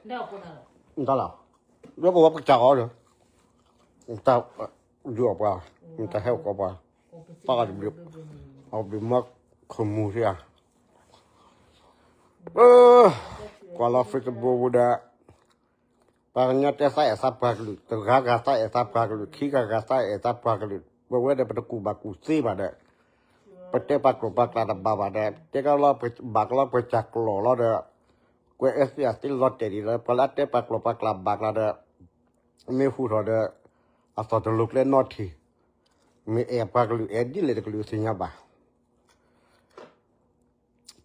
တၢ်လီၤ, ဒီးပဝဲပကစၢ်အီၤဒီး, တၢ်ဒုးအီၣ်ပှၤ, တၢ်ဟဲအိၣ်ကီးပှၤ, ပၢ်အီၤတဘျုး, အီၤဘျုးမီၢ်ခမူၤသ့ဧါ, ကွၢ်လီၤ Facebook ပူၤဒီး, ပှၤကညီတဲသးအဲၣ်သးပှၤကလုာ်, တဂၤဂၤသးအဲၣ်သးပှၤကလုာ်, ခံဂၤဂၤသးအဲၣ်သးပှၤကလုာ်, ပဝဲဒီးပတကူၣ်ဘၣ်ကူၣ်သ့ဘၣ်ဒီး, ပတဲပှၤကျိာ်ပှၤကျဲတဘၣ်ဘၣ်ဒီး, တဲကလီၤဘၣ်ကလီပှၤကၢ်ကျိာ်လီၤဒီး, ကွဲးအဲၣ်သ့ၣ်အသ့လီၤတဲာ်ဒ်လၢ ပှၤလၢအတဲပှၤကျိာ်ပှၤကျဲဘၣ်ကျါဒီး, မ့ၢ်ဟူထီၣ်ဒီး, အသီၣ်တလိၤကျဲနီထံၣ်, မ့ၢ်အဲၣ်ပှၤကလုာ်အဲၣ်ဒ်လဲၣ်တကလုာ်သ့ၣ်ညါဘၣ်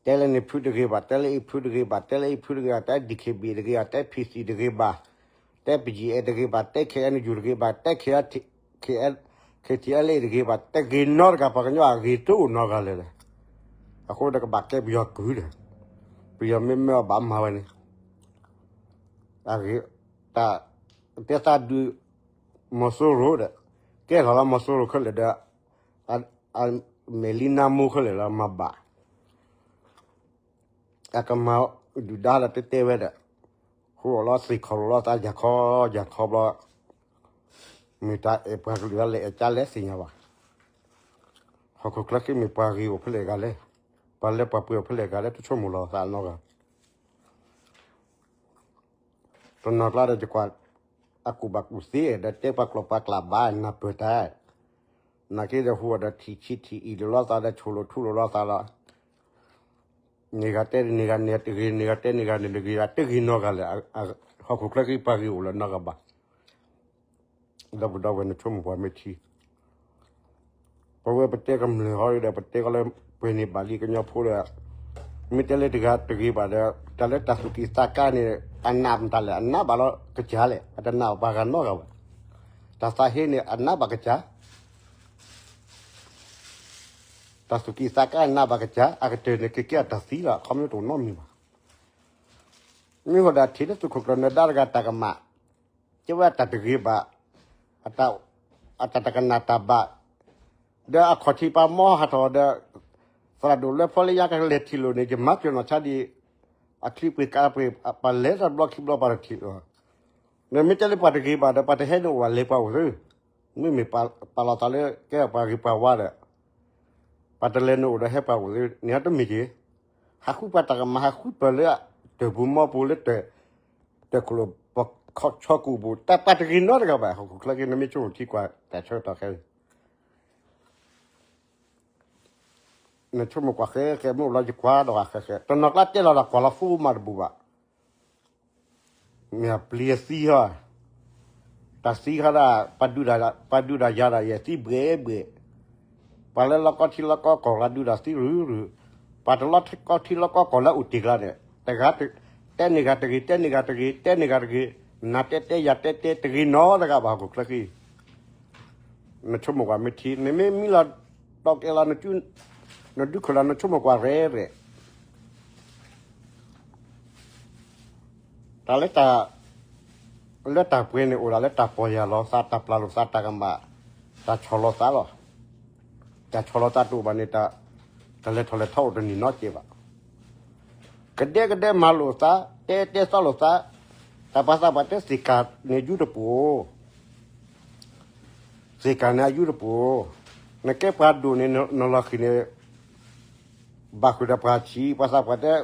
တဲလၢန့ၣ်ဖုတဂ့ၤဘၣ်, တဲလၢအံၤဖုတဂ့ၤဘၣ်, တဲလၢအံၤဖုတဂ့ၤဘၣ်, တဲ ဒီးခ့ဘံၣ် တဂ့ၤဘၣ်, တဲ ဖံၣ်သံၣ် တဂ့ၤဘၣ်, တဲ ပယံၣ်အဲၣ် တဂ့ၤဘၣ်, တဲ ခဲအံၤယူၣ် တဂ့ၤဘၣ်, တဲ ခ့ထံအလ့ တဂ့ၤဘၣ်, တဂ့ၤနီတဂၤ ပှၤကညီအဂ့ၤတအိၣ်နီတဂၤလၢၤလၢၤ. အဃိဒီးကဘၣ်ကဲပယီၤကုၢ်ဒီး, ပယီၤမ့ၢ်မၢအီၤဘၣ်မၤဝဲန့ၣ်, အဂ့ၤ, တၢ်, တဲသးဒုး, မီၤစိရိၤဒီး, ကဲထီၣ်လၢမီၤစိရိၤခဲလၢာ်ဒီး, အမဲာ်လံနါမိၢ်ခဲလၢာ်လၢမၤဘၣ် အကမၤဒုၣ်ဒါလၢတဲတဲဝဲဒီး, ဃိအီၤလီၤသ့ၣ်ခီၣ်လိာ်လီၤသးယၤခီယၤခီဘျီ, မ့ၢ်တၢ်အဲၣ်ပှၤကလုာ်အလဲၣ်အကါလဲၣ်သ့ၣ်ညါဘၣ်. ဟီၣ်ခိၣ်ချၢဃံမ့ၢ်ပှၤဂ့ၤအိၣ်ဖဲလဲၣ်ဂၤလဲၣ်, ပှၤလၢပှၤပှဲၤအိၣ်ဖဲလဲၣ်ဂၤလဲၣ် တဆိကမိၣ်လီၤသးနီတဂၤ တနီၤကျါဒီးယကွၢ်, အကူၣ်ဘၣ်ကူၣ်သ့ဒီးတဲပှၤကျိာ်ပှၤကျဲဘၣ်နၢ်ပၢၢ်တၢ်, နာ်က့ဒီးဟူအီၤဒီးထံၣ်ဆံးထံၣ်အံၤလိာ်လီၤသးဒီး ဆိၣ်လိာ်ထူလိာ်လီၤသးလီၤ. န့ၢ်ဂၤတဲန့ၢ်ဂၤန့ၣ်တဂ့ၤ, န့ၢ်ဂၤတဲန့ၢ်ဂၤန့ၣ်တဂ့ၤ, တဂ့ၤနီတဂၤလဲၣ်, ဟီၣ်ခိၣ်ချၢဃံပှၤဂ့ၤအိၣ်လၢနီတဂၤဘၣ်. ဒီပုၢ်ဒီဝဲၢ်နဆိကမိၣ်ပှၤမ့ၢ်ထံ, ပဝဲပတဲကမျၢၢ်ဟီဒီး ပတဲကီးလၢပှဲၤန့ၢ်ဘၣ်လံကညီဖိဒီး, မ့ၢ်တဲလၢတဂၤတဂ့ၤဘၣ်ဒီး, တၢ်လၢတၢ်သူၣ်ကံၢ်သးကါန့ၣ်, အနးမတၤလဲၣ်, အနးဘၣ်လီၤကစၢ်လဲၣ်, အတနးဘၣ်ပှၤဂၤနီတဂၤဘၣ်. တၢ်သးဟ့န့ၣ် အနးဘၣ်ကစၢ် တၢ်သူၣ်ကံၢ်သးကါနးဘၣ်ကစၢ်, အကတၢၢ်န့ၣ်ကကဲအတၢ်သံလီၤ, ခီမ့ၢ်တအိၣ်နီတမံၤဘၣ်. မ့ၢ်ဃိဒီးထံၣ်လၢသုးခိၣ်ကျၢၢ်နၢၤဒါတဂၤတၢ်ကမၣ်, ကဲဝဲအတၢ်တဂ့ၤဘၣ်, အတၢ်တကနၣ်တၢ်ဘၣ်, ဒီးအခီၣ်ထံးပှၤမီဟးထီၣ်ဒီး, သရၣ်ဒိၣ်လွဲဖီလၢယၤကလဲၤထံၣ်လိာ်န့ၣ် ယမၤစၢၤနီၢ်ဆါဒံး, အချံပှ့ၤကါပှ့ၤ ပှၤလဲၤတဘျီခံဘျီပှၤတထံၣ်လီၤ. နမ့ၢ်တဲလၢပှၤတဂ့ၤဘၣ်ဒီး ပှၤတဟဲနအိၣ်ဘၣ်လဲၤပှၤအိၣ်သ့, မ့မ့ၢ်ပာ်လီၤသးလၢကဲပှၤဂ့ၤပှၤဝါဒီး ပှၤတလဲၤနအိၣ်ဒီးဟဲပှၤအိၣ်သ့, န့ၣ်တမ့ၢ်က့ၤ, ဟးဃုပှၤတၢ်ကမၣ် ဟးဃုပၢၢ်လၢတၢၢ်ပူၤမီပူၤလၢတၢၢ်, တၢၢ်ခိၣ်လိာ်ပှၤဆီကိာ်ပူၤ တၢ်ပှၤတဂ့ၤနီတဂၤဘၣ်, ဟီၣ်ခိၣ်ချၢက့ၤ နမ့ၢ်ဆိကမိၣ်ထံကွၢ်တၢ်ဆၢကတီၢ်ခဲအံၤ နဆိကမိၣ်ကွၢ်ဃဲဃဲ မ့ၢ်အိၣ်လီၤယကွၢ်ဒီးဃဲဃဲ တနီၤကျါတဲလီၤတၢ်ကွၢ်လီၤ Facebook မးတဘူၣ်ဘၣ်. မ့ၢ်အပျံၤအသံဟီ, တၢ်သံခါဒၣ်, ပှၤဒုးတၢ်ယၤဒၣ်ယဲၢ်သံဘှဲးဘှဲး, ပှၤလၢလီၢ်ကီၢ်ထံလီၢ်ကီၢ်ကီၢ်လၢအုၣ်တ့ၢ်ကျါန့ၣ် တဂၤကီၢ်ထံလီၢ်ကီၢ်ကီၢ်လၢအုၣ်တ့ၢ်ကျါန့ၣ် တဂၤတဲန့ၢ်ဂၤတဂ့ၤ, တဲန့ၢ်ဂၤတဂ့ၤ, တဲန့ၢ်ဂၤတဂ့ၤ, နၤတဲတဲယၤတဲတဲ တဂ့ၤနီတဂၤဘၣ် ဟီၣ်ခိၣ်ချၢဃံ နဆိကမိၣ်ကွၢ်မ့ၢ်ထံ နမ့ၢ်မံလီၤ တီကဲလီၤ နဒုးခိၣ်လီၤ နဆိကမိၣ်ကွၢ်ရဲရဲ တၢ်လၢ လၢတၢ်ပှဲၤန့ၣ် အိၣ်ဒၣ်လၢတၢ်ပီၢ်ယၢ်လီၤသး တၢ်ပျၢ်လိာ်သးတၢ်ကမၣ် တၢ်ဆီၣ်လီၤသးလီၤ. တၢ်ဆီၣ်လီၤသးတအိၣ်ဘၣ်န့ၣ် တၢ်လဲၤထီၣ်လဲၤထီအိၣ်တန့ၢ်နီတစဲးဘၣ်. ကဒဲကဒဲမၤလိာ်သး တဲတဲသီလိာ်သး တၢ်ပှၤသးပှၢ်တဲသ့ၣ်ကၢ်န့ၣ်ယူတပူၤ သ့ၣ်ကၢ်န့ၣ်အယူတပူၤ နကဲပှၤဒိၣ်န့ၣ် နလီၢ်ခံန့ၣ် ဘၣ်ဃုာ်ဒီးပှၤဆံး ပှၤသးပှၢ်တဲ မ့ၣ်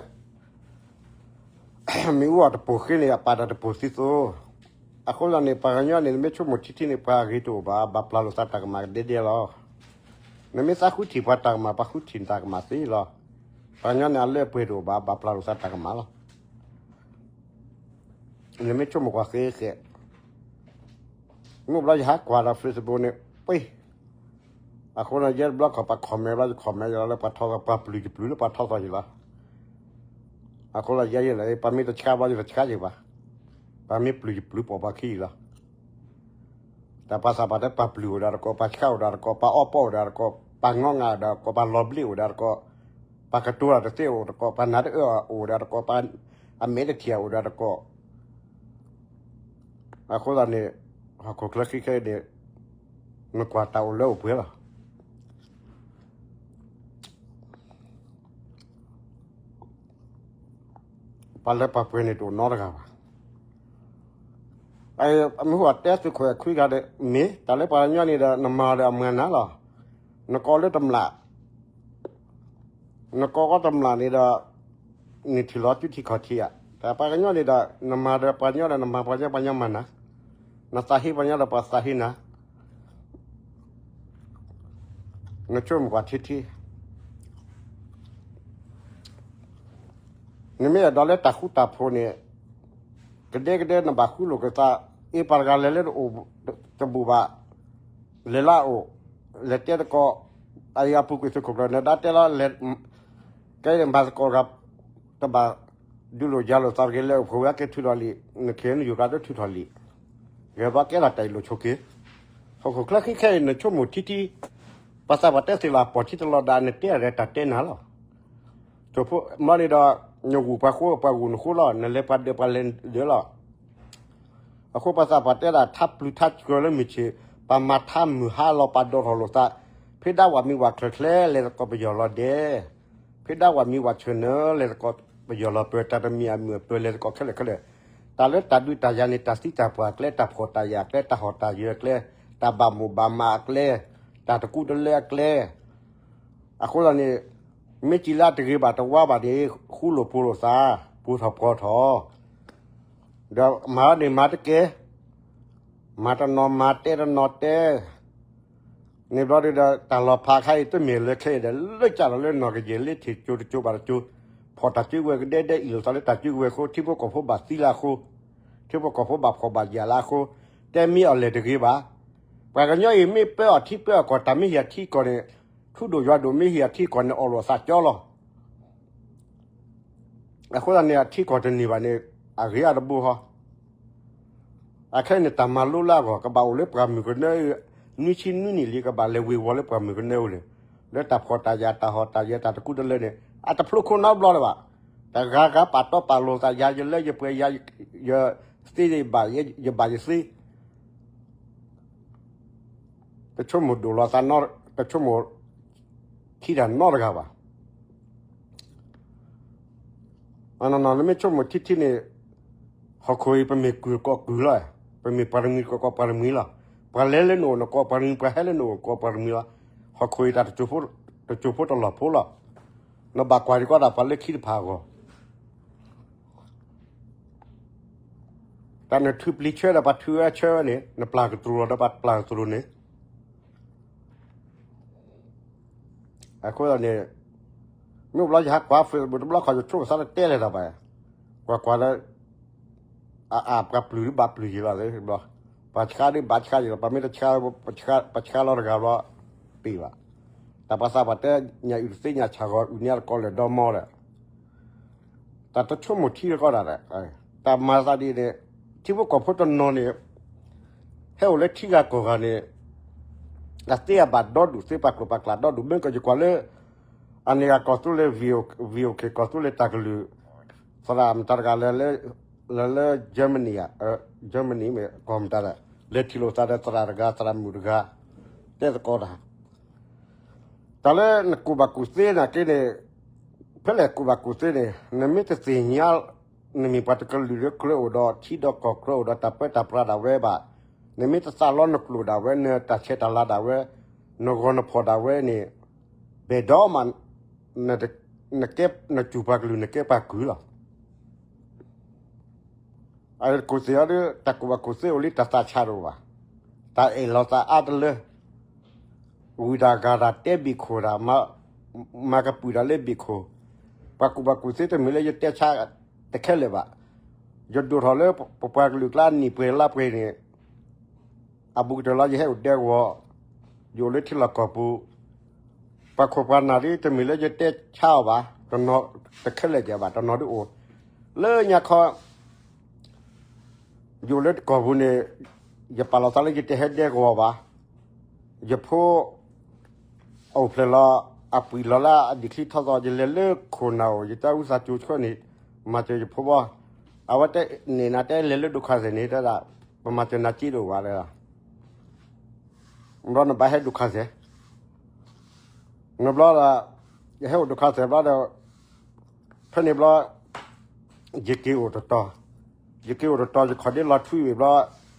အူအီၣ်တပိၢ်ဃ့န့ၣ် အပာ်တၢ်တပိၢ်သံသိး အဃိသတးန့ၣ် ပှၤကညီန့ၣ် နမ့ၢ်ဆိကမိၣ်ထံထံန့ၣ် ပှၤအဂ့ၤတအိၣ်ဘၣ် ဘၣ်ပျၢ်လိာ်သးတၢ်ကမၣ်ကဒဲဒဲလီၤ. နမ့ၢ်သးဃုထံၣ်ပှၤတၢ်ကမၣ် ပှၤဃုထံၣ်တၢ်ကမၣ်သ့လီၤ. ပှၤကညီန့ၣ် အလၢအပှဲၤတအိၣ်ဘၣ် ဘၣ်ပျၢ်လိာ်သးတၢ်ကမၣ်လီၤ. နမ့ၢ်ဆိကမိၣ်ကွၢ်ဃဲဃဲ မ့ၢ်ဘျီယဟးကွၢ်ဒီး Facebook န့ၣ် ပှ့ၤ အဃိန့ၣ် ယဲတဘျီခီၣ်ပှၤ comment ဘျီ ယ comment ယလီၤလၢပှၤထီသီ ပှၤပျုၤယပျုၤလၢပှၤထီသီယလီၤ. အဃိလီၤယဲယဲလီၤ ပှၤမ့ၢ်တဆှါဘျီ ယတဆှါယဘၣ်. ပှၤမ့ၢ်ပျုၤယပျုၤပိာ်ပှၤခံယလီၤ. တၢ်ပှၤသးပှၢ်တဲ ပှၤပျုၤအိၣ်ဒၣ်တကိး ပှၤဆှါအိၣ်ဒၣ်တကိး ပှၤအီၣ်ပီအိၣ်ဒၣ်တကိး ပှၤငီငါအိၣ်ဒၣ်တကိး ပှၤလီၤဘျ့အိၣ်ဒၣ်တကိး ပှၤကတိၤတၢ်တသ့အိၣ်တကိး ပှၤနၢ်တအၢအိၣ်ဒၣ်တကိး ပှၤအမဲာ်တထံၣ်အိၣ်ဒၣ်တကိး အဃိသတးန့ၣ် ဟီၣ်ခိၣ်ချၢဃံခဲအံၤန့ၣ် နကွၢ်တၢ်အိၣ်လၢအိၣ်ပှဲၤလီၤ. ပှၤလၢပှၤပှဲၤန့ၣ်တအိၣ်နီတဂၤဘၣ်. မ့ၢ်ဟူအတဲသုးခိၣ်ခွံဂၤဒီး မ့ၢ်တၢ်လၢပှၤကညီန့ၣ်ဒီး နမၤဒီးအမၤနၤလီၤ. နကိးလၢတမျး နကိးကီတမျးန့ၣ်ဒီး နထံၣ်လီၤစုထံခီၣ်ထံးဧါ. တၢ်ပှၤကညီန့ၣ်ဒီး နမၤဒီးပှၤကညီဒီး နမၤပှၤကညီ ပှၤကညီမၤနၤ, နသးဟ့ပှၤကညီဒီး ပှၤသးဟ့နၤ. နဆိကမိၣ်ကွၢ်ထံထံ နမ့ၢ်အဲၣ်ဒိးလၢတၢ်ဃူတၢ်ဖိးန့ၣ် ကဒဲကဒဲ နဘၣ်ဃူလိာ်က့ၤသး, အ့ ပှၤတဂၤလဲၤလၢတအိၣ်တဘူၣ်ဘၣ်, လဲၤလၢအအိၣ်, လဲၤတဲသကိး, အအံၤအပူၤကွံာ်သုးခိၣ်ကျၢၢ် နဒါတဲလီၤ, ကဲမၤသကိးတဂၤ, တဘၣ်ဒုးလိာ်ယၤလိာ်သးတဂ့ၤ လဲၤအိၣ်ဖှိၣ်ဝဲက့ၤထုးထီၣ်လံာ်, နခ့နယူၤကျါတထုးထီၣ်လံာ်, ဂဲၤဘၣ်ကဲထီၣ်တၢ်အံၤလိာ်ဆိးက့ၤ, ဟီၣ်ခိၣ်ချၢဃံခဲအံၤ နဆိကမိၣ်ထံထံ, ပှၤသးပှၢ်တဲသ့ၣ်လီၤ ပိာ်ထံတလီၤဒၣ် နတဲအရဲၣ်တၢ်တဲနၤလီၤ. ဘျီန့ၣ်ဒီး နဂူၢ်ပှၤဃိ ပှၤဂူၢ်နဃိလီၤ, နလဲၤပှၤဒၢးပှၤလဲၤဒၢးလီၤ. အဃိပှၤသးပှၢ်တဲဒၣ် ထါပျုၤထါစှၢၤလၢမုၢ်ဆ့ၣ်, ပမၤထါမုၢ်ဟါလီၤ ပဒိးထီၣ်လိာ်သး, ဖဲဒၣ်ဝၤမံဝၤချၢၣ်ချဲ လဲၤသကိးပယီၤလီၤဒဲး, ဖဲဒၣ်ဝၤမံဝၤဆၢၣ်နၢ လဲၤသကိးပယီၤလီၤပၢၤ, တၢ်တမံၤအမုာ်အပၢၤ လဲၤသကိးခဲလၢာ်ခဲလၢာ်, တၢ်လၢတၢ်ဒုးတၢ်ယၤန့ၣ် တၢ်သံတၢ်ပှၢ်အကျဲ, တၢ်ဖှီၣ်တၢ်ယာ်အကျဲ, တၢ်ဟီၣ်တၢ်ယၢၤအကျဲ, တၢ်ဘၣ်မိၣ်ဘၣ်မးအကျဲ, တၢ်တကူတလၢအကျဲ, အဃိသတးန့ၣ် မ့ၢ်စံးလၢတဂ့ၤဘၣ်တဝါဘၣ်န့ၣ် ဃူလိာ်ဖိးလိာ်သး, ပူၤထီၣ်ပှီၤထီၣ်, ဒီးမၤန့ၣ်မၤတကဲ, မၤတနီၤမၤတဲတနီၤတဲ, န့ၣ်ဘျီဒီး တၢ်လီၤဖးခါအံၤ တမ့ၢ်လၢခဲအံၤဒီး လၢကၢ်လီၤလၢနီၢ်ကယဲၢ်လၢထံၣ်ကၠိတကၠိဘၣ်တကၠိ, ဖီၣ်တၢ်စုကဝဲၤကဒဲဒဲ အ့ၣ်လိာ်သးလၢတၢ်စုကဝဲၤအဃိ, ထံဖိကီၢ်ဖိဘၣ်သံလၢအဃိ, ထံဖိကီၢ်ဖိဘၣ်ဖှီၣ်ဘၣ်ယာ်လၢအဃိ, တဲမ့ၢ်အီၤလဲၣ်တဂ့ၤဘၣ်. ပှၤကညီအံၤမ့ၢ်ပၢအီၤထံပၢအီၤကီၢ် တၢ်မ့ၢ်ဟံးအထံကီၢ်န့ၣ်, ထူဒိၣ်ယွၤဒိၣ်မ့ၢ်ဟံးအထံကီၢ်န့ၣ် အီၣ်လိာ်အသးကၠီလီၤ. အဃိသတးန့ၣ် အထံကီၢ်တန့ၢ်ဘၣ်န့ၣ် အဂ့ၤအါတဘိဃီ. အခဲအံၤန့ၣ် တၢ်မၤလိလၢအဂီၢ် ကဘၣ်အိၣ်လၢပှၢ်မုၢ်ကနၢအံၤ, နွံဆံနွံနံၣ်လံ ကဘၣ်လဲၤဝ့ၤဝီၤလၢပှၢ်မုၢ်ကနၢအံၤန့ၣ်, လၢတၢ်ဖှီၣ်တၢ်ယာ် တၢ်ဟီၣ်တၢ်ယၢၤ တၢ်တကူတလၢန့ၣ် အတဖျိခိၣ်နီတဘျီလၢၤဘၣ်. တဂၤဂၤပာ်တီပာ်လိၤသး ယၤယလၢယပှဲၤ ယၤယသ့ ယဘၣ်ယသ့ တဆိကမိၣ်ဒိၣ်လီၤသး, တဆိကမိၣ်ထံတၢ်နီတဂၤဘၣ်. နမ့ၢ်ဆိကမိၣ်ထံထံန့ၣ်, ဟီၣ်ခိၣ်အံၤ ပမ့ၢ်ကုၢ်ကိးကုၢ်လီၤ, ပမ့ၢ်ပှၤတမှံၤကိးကိးပှၤတမှံၤလီၤ. ပှၤလဲၤလၢနအိၣ်နကိးပှၤတမှံၤ, ပှၤဟဲလၢနအိၣ်ကိးပှၤတမှံၤလီၤ. ဟီၣ်ခိၣ်အံၤတၢ်တစိၢ်ဖိတလီၢ်ဖိလီၤ. နဘၣ်ကွၢ်ဒံးကီးဒၣ်ပှၤလၢခံတဖၣ်အဂီၢ် တၢ်နထုးပျံၤဆၢဒီးပှၤထုးဝဲဆၢဝဲန့ၣ်, နပျၢ်ကတြူၢ်လီၤဒီးပှၤပျၢ်ကတြူၢ်န့ၣ်. အဃိသတးန့ၣ်, မ့ၢ်ဘျီယဟးကွၢ် Facebook တဘျီခီ ယဆိကမိၣ်သးတတဲလဲၣ်တၢ်ဘၣ်, ကွၢ်ကွၢ်လၢ အအါ ပှၤပျုၢ်ဒုးဘၣ်ပျုၢ်ယံာ်လီၤသ့ဘျီ, ပှၤဆှါဒုးဘၣ်ဆှါယံာ်လီၤ, ပှၤမ့ၢ်တဆှါ, ပှၤဆှါလီၤတဂၤဘျီ, ပ့ၢ်ဘၣ်. တၢ်ပှၤသးပှၢ်တဲ ညၣ်အုၣ်တသ့ညၣ်ဆၣ်ဂီၤ အုၣ်န့ၢ်တကိးလၢာ်ဒီမီဒီး တၢ်တဆိကမိၣ်ထံတကီးဒၣ်, တၢ်မၤသးဒ်န့ၣ်, ထံဖိကီၢ်ဖိတနီၤန့ၣ်, ဟဲအိၣ်လၢထံဂၤကီၢ်ဂၤန့ၣ်, အသ့အဘၣ်ဒီဒူၣ်သ့ ပာ်ကျိာ်ပာ်ကျးဒီဒူၣ် မ့ၢ်ကယကွၢ်လၢ အန့ၣ်ဂၤကီၢ်သူလ့ၤ VOA ကီၢ်သူလ့ၤတၢ်ကလုၢ်, သရၣ်မတၤတဂၤလၢ လၢ Germany ဧါ, Germany မ့ၢ်ကီၢ်မတၤလဲၣ်, လဲၤထံၣ်လိာ်သးဒီးသရၣ်တဂၤ သရၣ်မုၣ်တဂၤ, တဲသကိးတၢ် တၢ်လၢနကူၣ်ဘၣ်ကူၣ်သ့နာ်က့န့ၣ်, ဖဲလဲၣ်ကူၣ်ဘၣ်ကူၣ်သ့န့ၣ် နမ့ၢ်တသ့ၣ်ညါ, နမ့ၢ်ပှၤတကလုာ်လၢကြၢးအိၣ်ဒီးထံဒီးကီၢ် ကြၢးအိၣ်ဒီးတၢ်ပၢတၢ်ပြးဒၣ်ဝဲဘၣ်, နမ့ၢ်တသးလီနကျိာ်ဒၣ်ဝဲ နတၢ်ဆဲးတၢ်လၤဒၣ်ဝဲ, နဂီၤနဖီၣ်ဒၣ်ဝဲန့ၣ်, ဘဲၣ်ဒီးမး, နစူၢ်ပှၤကလုာ် နကဲပှၤကုၢ်လီၤ. အကူၣ်သ့ၣ်အီၤဒီး တၢ်ကူၣ်ဘၣ်ကူၣ်သ့အိၣ်လံ တၢ်သးဆးတအိၣ်ဘၣ်, တၢ်အဲၣ်လီၤသးအါတလၢ, ဝံၢ်တၢ်ဂၤတၢ်တဲဘ့ၣ်ခိၣ်တၢ်, မၤကပုာ်တၢ်လၢဘ့ၣ်ခိၣ်, ပှၤကူၣ်ဘၣ်ကူၣ်သ့တမ့ၢ်လၢယတဲဆါတခဲလၢာ်ဘၣ်, ယဒိၣ်ထီၣ်လၢပပှၤကလုာ်ကျါနံၣ်ပှဲၤလါပှဲၤန့ၣ် အဘူးကတၢၢ်လီၤ ယဟဲအိၣ်ဒဲကဝီၤ, ယအိၣ်လၢထံလီၢ်ကီၢ်ပူၤ, ပှၤခိၣ်ပှၤနၢ်ဒ်တမ့ၢ်လၢယတဲဆါအီၤဘၣ်, တနီၤတခဲလၢာ်ကဘၣ် တနီၤဒ်အိၣ်, လၢညါခီ ယအိၣ်လၢကီၢ်ပူၤန့ၣ်, ယပာ်လီၤသးလၢယတဟဲဒဲကဝီၤဘၣ်, ယဖိ အအိၣ်ဖျဲၣ်လီၤ, အပှံာ်လီၤလၢအဒံၣ်ချံထီၣ်သီ ယလဲၤလၢခိၣ်နၢ်အိၣ် ယတဲဝံသးစူၤဆှၢန့ၣ်, မၤစၢၤယဖိဘီ, အဝဲတဲန့ၣ်နၤတဲလဲၤလၢဒိၣ်ခါသဲးန့ၣ် တဲဒၣ်, ပမၤစၢၤနၤစ့တအိၣ်ဘၣ်လၢ ဘျီနဘၣ်ဟဲဒိၣ်ခါသဲး, နဘျီဒီး, ယဟဲအိၣ်ဒိၣ်ခါသဲးဘျီဒီး, ဖဲန့ၣ်ဘျီ, ယက့ၤအိၣ်တတီၤ, ယက့ၤအိၣ်တတီၤ ယခီၣ်ဒ့လီၤထွံဝံၤဘျီ,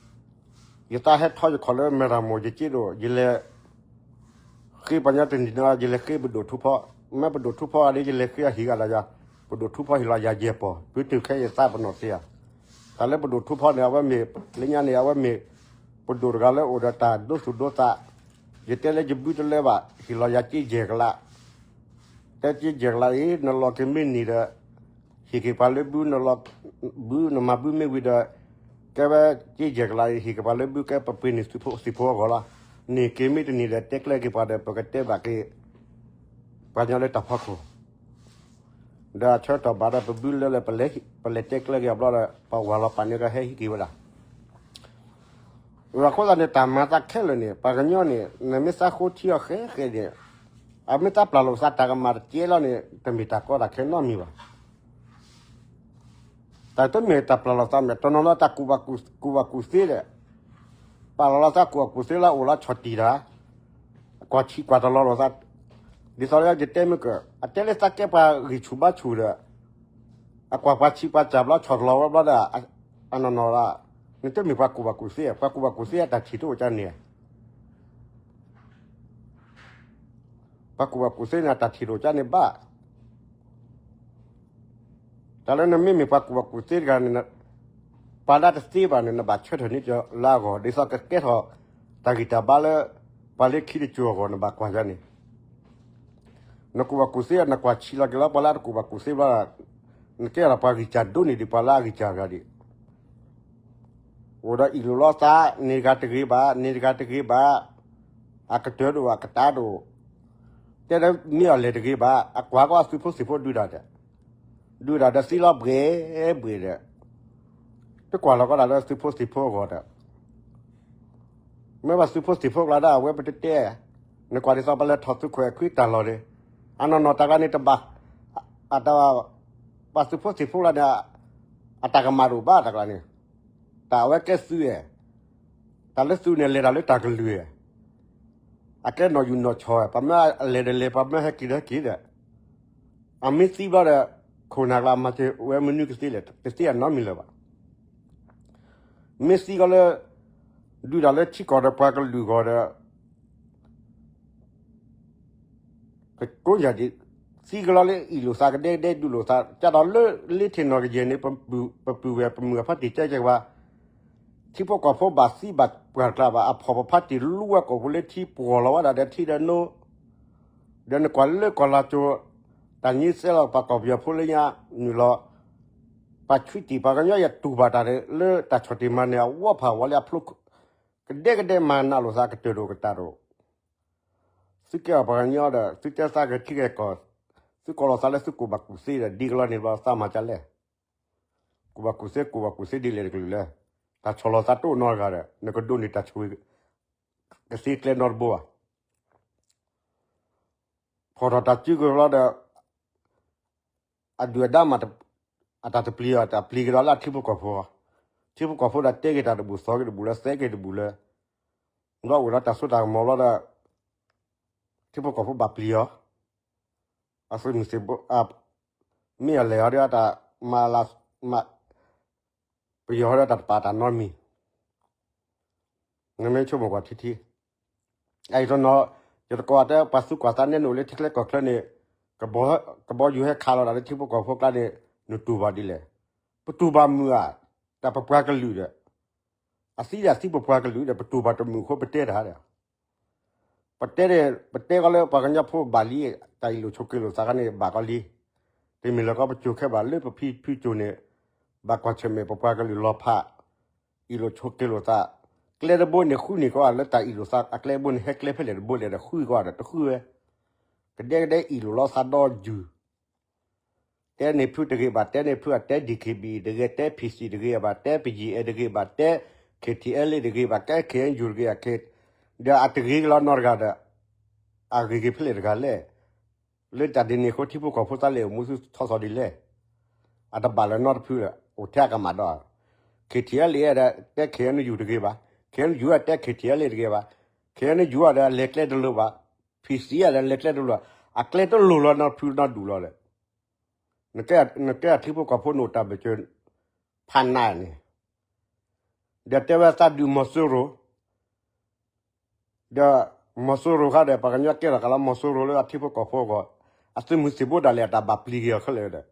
ယသးဟဲထီၣ်ယခီၣ်လၢမဲၢ်ရမိၢ် ယစ့ဒိၣ် ယလဲၤဃ့ပှၤကညီတနံၤဒီး ယလဲၤဃ့ပဒိၣ်ထူဖီ, မ့ၢ်ပဒိၣ်ထူဖီအဒ့ ယလဲၤဃ့အဟံၣ်ဂၤဒီးယၤ, ပဒိၣ်ထူဖီဟ့ၣ်လီၤယၤယဲၢ်ပီၢ်, ပုၢ်တုၤခဲအံၤယသးပနီၣ်သ့ဧါ. တၢ်လၢပဒိၣ်ထူဖီန့ၣ် အဝဲမ့ၢ် လၢညါန့ၣ် အဝဲမ့ၢ်ပဒိၣ်တဂၤလၢအိၣ်ဒီးတၢ်ဒိသူၣ်ဒိသး, ယတဲလၢယဘုတလၢဘၣ် ဟ့ၣ်လီၤယၤက့ယဲၢ်ကလး တဲက့ယဲၢ်ကလးအံၤ နလီၤက့ၤမ့ၢ်နံၤဒီး ဟ့ၣ်က့ၤပှၤလၢဘု, ဘုနမၤဘုမ့ၢ်ဝံၤဒီး ကဲဝဲက့ယဲၢ်ကလးအံၤ ဟ့ၣ်က့ၤပှၤလၢဘု ကဲပပှ့ၤန့ၢ်သုးဖိသံၣ်ဖိအဂီၢ်လီၤ. န့ၢ်က့ၤမ့ၢ်တနံၤဒီး တဲကျဲက့ၤပှၤဒီး ပကတဲဘၣ်က့ၤ ပှၤကညီလၢတၢ်ဖီခိၣ် ဒီးအဆၢကတီၢ်ဘၣ်ဒီး ပဘုလၢလၢ ပလဲၤတဲကျဲက့ၤအဘျီဒီး ပှၤဝၤလီၤပာ်န့ၢ်ကဟဲဟံးက့ၤဝဲဒၣ် အဃိသတးန့ၣ် တၢ်မၤသးခဲလၢာ်န့ၣ် ပှၤကညီန့ၣ် နမ့ၢ်သးဃိထံအီၤဃဲဃဲန့ၣ် အမ့ၢ်သးပျၢ်လိာ်သးတၢ်ကမၣ်တကဲလီၤန့ၣ် တမ့ၢ်တၢ်ကီတၢ်ခဲနီတမံၤဘၣ်. တၢ်တမ့ၢ်တၢ်ပျၢ်လိာ်သးမ့ၢ် တနီၤနီၤတၢ်ကူၣ်ဘၣ်ကူၣ်သ့ဒီး ပာ်လီၤလီၤသးကူၣ်ဘၣ်ကူၣ်သ့လၢအအိၣ်လၢဆီၣ်တံၢ်တၢ် ကွၢ်ဆံးကွၢ်တလီၤလိာ်သး ဒ်သိးလၢယတဲမ့ၢ်က အတဲလၢသးကဲပှၤဂံၢ်ဆူၣ်ဘါဆူၣ်ဒီး အကွၢ်ပှၤဆံးပှၤစၢ်ဘျီဆီၣ်တလီၤဝဲဘျီဒီး အနီၢ်နီၢ်ဒီး နတမ့ၢ်ပှၤကူၣ်ဘၣ်ကူၣ်သ့, ပှၤကူၣ်ဘၣ်ကူၣ်သ့အတၢ်ထံၣ်တအိၣ်ကန့ၣ် ပှၤကူၣ်ဘၣ်ကူၣ်သ့န့ၣ် အတၢ်ထံၣ်တအိၣ်ကန့ၣ်ဘၣ်. တၢ်လၢနမ့မ့ၢ်ပှၤကူၣ်ဘၣ်ကူၣ်သ့တဂၤန့ၣ် ပှၤလၢတသ့ဘၣ်န့ၣ် နဘၣ်ဆၢထၢၣ်န့ၢ်ကလၢအဂီၢ် ဒ်သိးကကဲထီၣ်တၢ်ဂံၢ်တၢ်ဘါလၢ ပှၤလၢခံတစိၤအဂီၢ် နဘၣ်ကွၢ်ယၤန့ၣ် နကူၣ်ဘၣ်ကူၣ်သ့ နကွၢ်ဆံးလီၤက့ၤလီၤ ပှၤလၢအတကူၣ်ဘၣ်ကူၣ်သ့ဘျီ နကဲထီၣ်ပှၤဂံၢ်စၢ်ဒိၣ်န့ၢ်ဒံးပှၤလၢအဂံၢ်စၢ်တဂၤဒံး အိၣ်ဒီးအ့ၣ်လိာ်လီၤသး န့ၢ်တဂၤတဂ့ၤဘၣ် န့ၢ်တဂၤတဂ့ၤဘၣ် အကတၢၢ်တအိၣ် အကတၢၢ်တအိၣ် တဲလၢမ့ၢ်အီၤလဲၤတဂ့ၤဘၣ် အကွၢ်ကီးအသုးဖိသံၣ်ဖိဒုးတၢ်ဒီး ဒုးတၢ်ဒီးသံလီၤဘှဲးဘှဲးဒီး တကွၢ်လီၤကီးတၢ်လၢသုးဖိသံၣ်ဖိအဂီၢ်ဒီး မ့ၢ်ဘၣ်သုးဖိသံၣ်ဖိကျါဒၣ်အဝဲပတတဲ နကွၢ်ဒ်သိးပလဲၤထီၣ်သုးခွဲးခွံတၢ်လီၢ်န့ၣ် အနီၢ်နီၢ်တၢ်ကျါန့ၣ်တဘၣ် အတၢ် ပှၤသုးဖိသံၣ်ဖိကျါန့ၣ် အတၢ်ကမၣ်တအိၣ်ဘၣ်တၢ်ကျါန့ၣ် တၢ်အဝဲကဲသုးဧါ တၢ်လၢသုးန့ၣ် လဲၤတၢ်လၢတၢ်ကလုၢ်ဧါ အကဲနီၢ်ယူၢ်နီၢ်ဆီၣ်ဧါ ပှၤမၢအလဲၤဒီးလဲၤ ပှၤမၢဟဲက့ၤဒီးဟဲက့ၤဒီး အမ့ၢ်သံဘျီဒီး ခိၣ်နၢ်ကျါမၤစၢၤဝဲမနုၤကသ့လဲၣ် တသ့အနီတမံၤလၢၤဘၣ်. မ့ၢ်သံကီးလၢ ဒုးတၢ်လၢထံကီၢ်ဒီးပှၤကလုာ်ဂီၢ်ဒီး ကကိးယၤဒ် သံကလီလၢအ့ၣ်လိာ်သးကဒဲကဒဲဒုးလိာ်သး ကၢ်ဒီးလၢလ့ထံၣ်နီၢ်ကယဲၢ်န့ၣ် ပပုၢ်ဝဲၢ်ပမုၢ်အဖါတံၢ်ကဲကဲဘၣ် ထံဖိကီၢ်ဖိဘၣ်သံဘၣ်ပှၢ်တကျါဘၣ် အဖီၣ်ပဖါတံၢ်လူဝဲကိာ်ပူၤလၢထံပှီၢ်လီၤဝဲဒၣ်ဒီးထံဒီးနိ ဒီးနကွၢ်လၢကီၢ်လါကၠိ တၢ်ညံသဲလီၤပှၤကီၢ်ပယီၤဖိလၢညါနုာ်လီၤ ပှၤဆွံတံၢ်ပှၤကညီယတူၢ်ဘၣ်တၢ်လၢတၢ်ဆီၣ်တံၢ်မၤန့ၣ် အဝီဖးဝီလၢအဖျိ ကဒဲကဒဲမၤနးလိာ်သးကတၢၢ်တအိၣ်ကတၢၢ်တအိၣ် သုကဲအီၤပှၤကညီဒီး သုတဲသးကထံကဲကီၢ် သုကိးလီၤသးလၢသုကူၣ်ဘၣ်ကူၣ်သ့ဒီး ဒ်ကလီန့ၣ်ဘျီသးမၤဒ်လဲၣ် ကူၣ်ဘၣ်ကူၣ်သ့ ကူၣ်ဘၣ်ကူၣ်သ့ဒ်လဲၣ်တကလုာ်လဲၣ် တၢ်ဆီၣ်လီၤသးတအိၣ်နီတဂၤဒီး နကဒိးန့ၢ်တၢ်ဆိၣ်ဂ့ၤ ကသ့ကျဲနီတဘိဘၣ် ဖီၣ်ထီၣ်တၢ်စုကဝဲၤလီၤဒီး အဒုၣ်အဒါမး အတၢ်တပျံၤအီၤ တၢ်ပျံၤကဒီးလၢအထံဖိကီၢ်ဖိ ထံဖိကီၢ်ဖိဒီးတဲက့ၤတၢ်တဘူၣ် သီက့ၤတဘူၣ်လၢ သဲက့ၤတဘူၣ်လၢ ဘျီအိၣ်ဒီးတၢ်စိတၢ်ကမီၤဘျီဒီး ထံဖိကီၢ်ဖိဘၣ်ပျံၤအီၤ အသုးမုၢ်သံၣ်ဘိ မ့ၢ်အလဲၤအီၤဒီးတၢ် မၤလၢ မၤ ပယီၤဒီးတၢ်တပာ်တၢ်နီတမံၤ နမ့ၢ်ဆိကမိၣ်ကွၢ်ထံထံ အအံၤတနီၤ ယတကိးတဲ ပှၤသူကွၢ်သးနဲနအိၣ်လၢထံချၢကီၢ်ချၢန့ၣ် ကဘီယူၤဟဲခးလီၤတၢ်လၢထံဖိကီၢ်ဖိကျါန့ၣ် နတူၢ်ဘၣ်ဒ်လဲၣ်. ပတူၢ်ဘၣ်မုာ်ဧါ, တၢ်ပပှၤကလုာ်ဒီး အသံဒီးသံပပှၤကလုာ်ဒီး ပတူၢ်ဘၣ်တမုာ်အဃိပတဲတၢ်ဒီး ပတဲန့ၣ် ပတဲကီးလၢပှၤကညီဖိဘၣ်လံ, တၢ်အ့ၣ်လိာ်ဆိးက့လိာ်သးခါန့ၣ် ဘၣ်ကီးလံ. တမ့ၢ်လၢကီးပစိၤခဲဘၣ်လၢပဖံဖုစိၤန့ၣ် ဘၣ်ကွၢ်ဆၢၣ်မဲာ်ပပှၤကလုာ်လီၤဖး, အ့ၣ်လိာ်ဆိးက့လိာ်သး, ကျဲတဘိန့ၣ်ဃုန့ၢ်ကီးလၢတၢ်အ့ၣ်လိာ်သးအကျဲတဘိန့ၣ် ဟဲကျဲဖဲလဲၣ်တဘိလဲၣ်ဒီးဃုကီးဒီးတဃုဝဲ. ကဒဲကဒဲအ့ၣ်လိာ်လီၤသးဒီးယုၢ် တဲန့ၣ်ဖုတဂ့ၤဘၣ်, တဲန့ၣ်ဖုအတဲ DKB တဂ့ၤ, တဲ PC တဂ့ၤဘၣ်, တဲ ပယံာ်အဲၣ်တဂ့ၤဘၣ်, တဲ KTLA တဂ့ၤဘၣ်, တဲ KNU တဂ့ၤ, ဒီးအတဂ့ၤကလီနီတဂၤဒီး အဂ့ၤက့ၤဖဲလဲၣ်တဂၤလဲၣ်. လၢတၢ်ဒ်န့ၣ်အဃိ ထံဖိကီၢ်ဖိသးလဲၤအိၣ်မူဆူထီသီဒ်လဲၣ်. အတဘၣ်လၢၤနီတဖုဒီး အိၣ်ထဲအကမၣ်ဒီး KTLA ဒီး တဲ KNU တဂ့ၤဘၣ်, KNU ဒီး တဲ KTLA တဂ့ၤဘၣ်, KNU ဒီး လဲၤကျဲတလိၤဘၣ်, PC ဒီး လဲၤကျဲတလိၤ, အကျဲတလိၤလီၤနီတဖုနီဒူၣ်လီၤဒီး နကဲအထံဖိကီၢ်ဖိန့ၣ် တၢ်ဘၢၣ်စၢၤဖးနးန့ၣ်, ဒီးတဲဝဲသးဒုးမီၤစိရိၤ, ဒီးမီၤစိရိၤခါဒီး ပှၤကညီကဲထီၣ်ကးလီၤမီၤစိရိၤလၢအထံဖိကီၢ်ဖိအဂီၢ်, အသုးမုၢ်သံၣ်ဘိဒၣ်လဲာ်အတၢ်ဘၣ်ပျံၤက့ၤအီၤခဲလၢာ်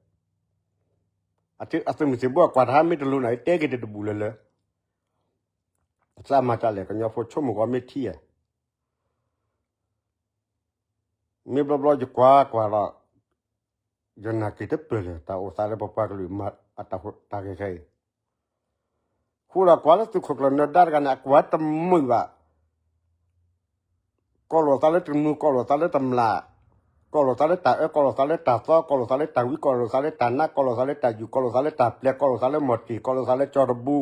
ဒီး, အသုးမုၢ်သံၣ်ဘိအကွၢ်တဟါမ့ၢ်တလိၤနၤ တဲက့ၤတဘူၣ်လၢၤလၢၤ, သးမၤတၢ်လဲၣ် ကညီဖိဆိကမိၣ်ဂီၤမ့ၢ်ထံဧါ မ့ၢ်ဘျီဘျီယကွၢ်ကွၢ်လီၤ, ယနာ်က့ၤတပၢၢ်လၢၤ တၢ်အိၣ်သးလၢပပှၤကလုာ်မၤအတၢ်တၢ်ဂ့ၢ်ခဲအံၤ, ဃိဒီးကွၢ်လၢသုးခိၣ်ကျၢၢ်နၢၤဒါတဂၤန့ၣ် အကွၢ်တမုာ်ဘၣ်, ကိးလိာ်သးလၢတမူ ကိးလိာ်သးလၢတမျၢ်, ကိးလိာ်သးလၢတၢ်အၢ ကိးလိာ်သးလၢတၢ်သီ ကိးလိာ်သးလၢတၢ်ဝံ ကိးလိာ်သးလၢတၢ်နါ ကိးလိာ်သးလၢတၢ်ယူၢ် ကိးလိာ်သးလၢတၢ်ပျဲ ကိးလိာ်သးလၢမီၢ်တ့ၢ် ကိးလိာ်သးလၢကၠီၤတဘူ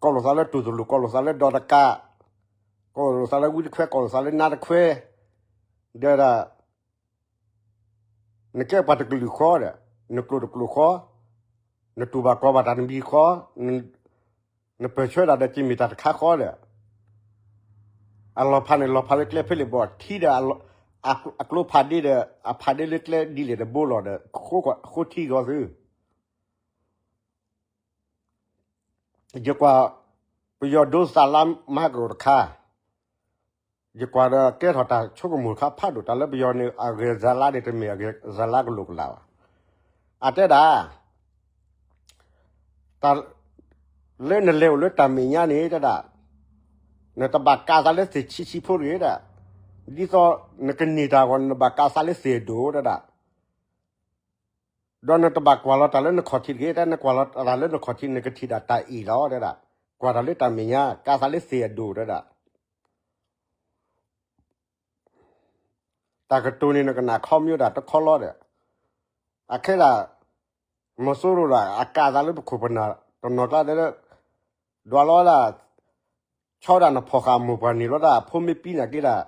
ကိးလိာ်သးလၢတူၢ်တလူၢ် ကိးလိာ်သးလၢဒီးတကး, ကိးလိာ်သးလၢဝံတခွဲ ကိးလိာ်သးလၢနါတခွဲ, ဒီးဒၣ် နကဲပှၤတကလုာ်ဃီဒီး, နကျိာ်တကျိာ်ဃီ, နတူၢ်ဘၣ်ကီဘၣ်တၢ်နမံၤဃီ, နပၢၢ်ဆၢဒၣ်ဒီးက့ၤမ့ၢ်တၢ်တခါဃီဒီး, အလီၤဖးန့ၣ်လီၤဖးလၢကျဲဖဲလဲၣ်ဘီၣ် ထံဒီး အကျိဖးဒ့ဒီး အဖးဒ့လၢကျဲဒ်လဲၣ်တဘိလီၤဒီး ဃိထံဂီၤသု ယကွၢ် ပယီၤဒိသးလါမဟါကရိၤတခါ, ယကွၢ်ဒီးကဲထီၣ်တၢ်ဆိကမိၣ်တခါဖးဒိၣ် တၢ်လၢပယီၤန့ၣ် အဂဲၤစၤလါန့ၣ် တမ့ၢ်အဂဲၤစၤလါကလိာ်ကလာ်ဘၣ်. အတဲဒၣ် တၢ် လၢနလဲၤအိၣ်လၢတၢ်မဲာ်ညါန့ၣ်တဒၣ်, နတဘၣ်ကးသးလၢသ့ၣ်ဆံးဆံးဖိတဂ့ၤဒၣ်, ဒ်သိးနကန့ၢ်တၢ်အဂီၢ် နဘၣ်ကးသးလၢသ့ၣ်အဒိၣ်တဒၣ် ဒီးနတဘၣ်ကွၢ်လီၤတၢ်လၢနခီၣ်ထံးတဂ့ၤ, တၢ်နကွၢ်လီၤတၢ်လၢနခီၣ်ထံး နကထံၣ်ဒၣ်တၢ်အ့ၣ်လီၤတဒၣ်, ကွၢ်တၢ်လၢတၢ်မဲာ်ညါ ကးသးလၢသ့ၣ်အဒိၣ်တဒၣ်, တၢ်ကတိၤန့ၣ် နကနၣ်ခီမ့ၢ်ဒၣ်တခီလီၤဒီး, အခဲဒၣ် မီၤစိရိၤဒၣ် အကးသးလၢပခိၣ်ပနၢ် တနီၤကျါတဲလၢ ဒွးလီၤဝဲဒၣ် ဆီဒၣ်နဖီၣ်ဃာ်အမိၢ်ပှၢ်န့ၣ်လီၤဒၣ် အဖိမ့ၢ်ပံန့ၣ်က့ဒၣ်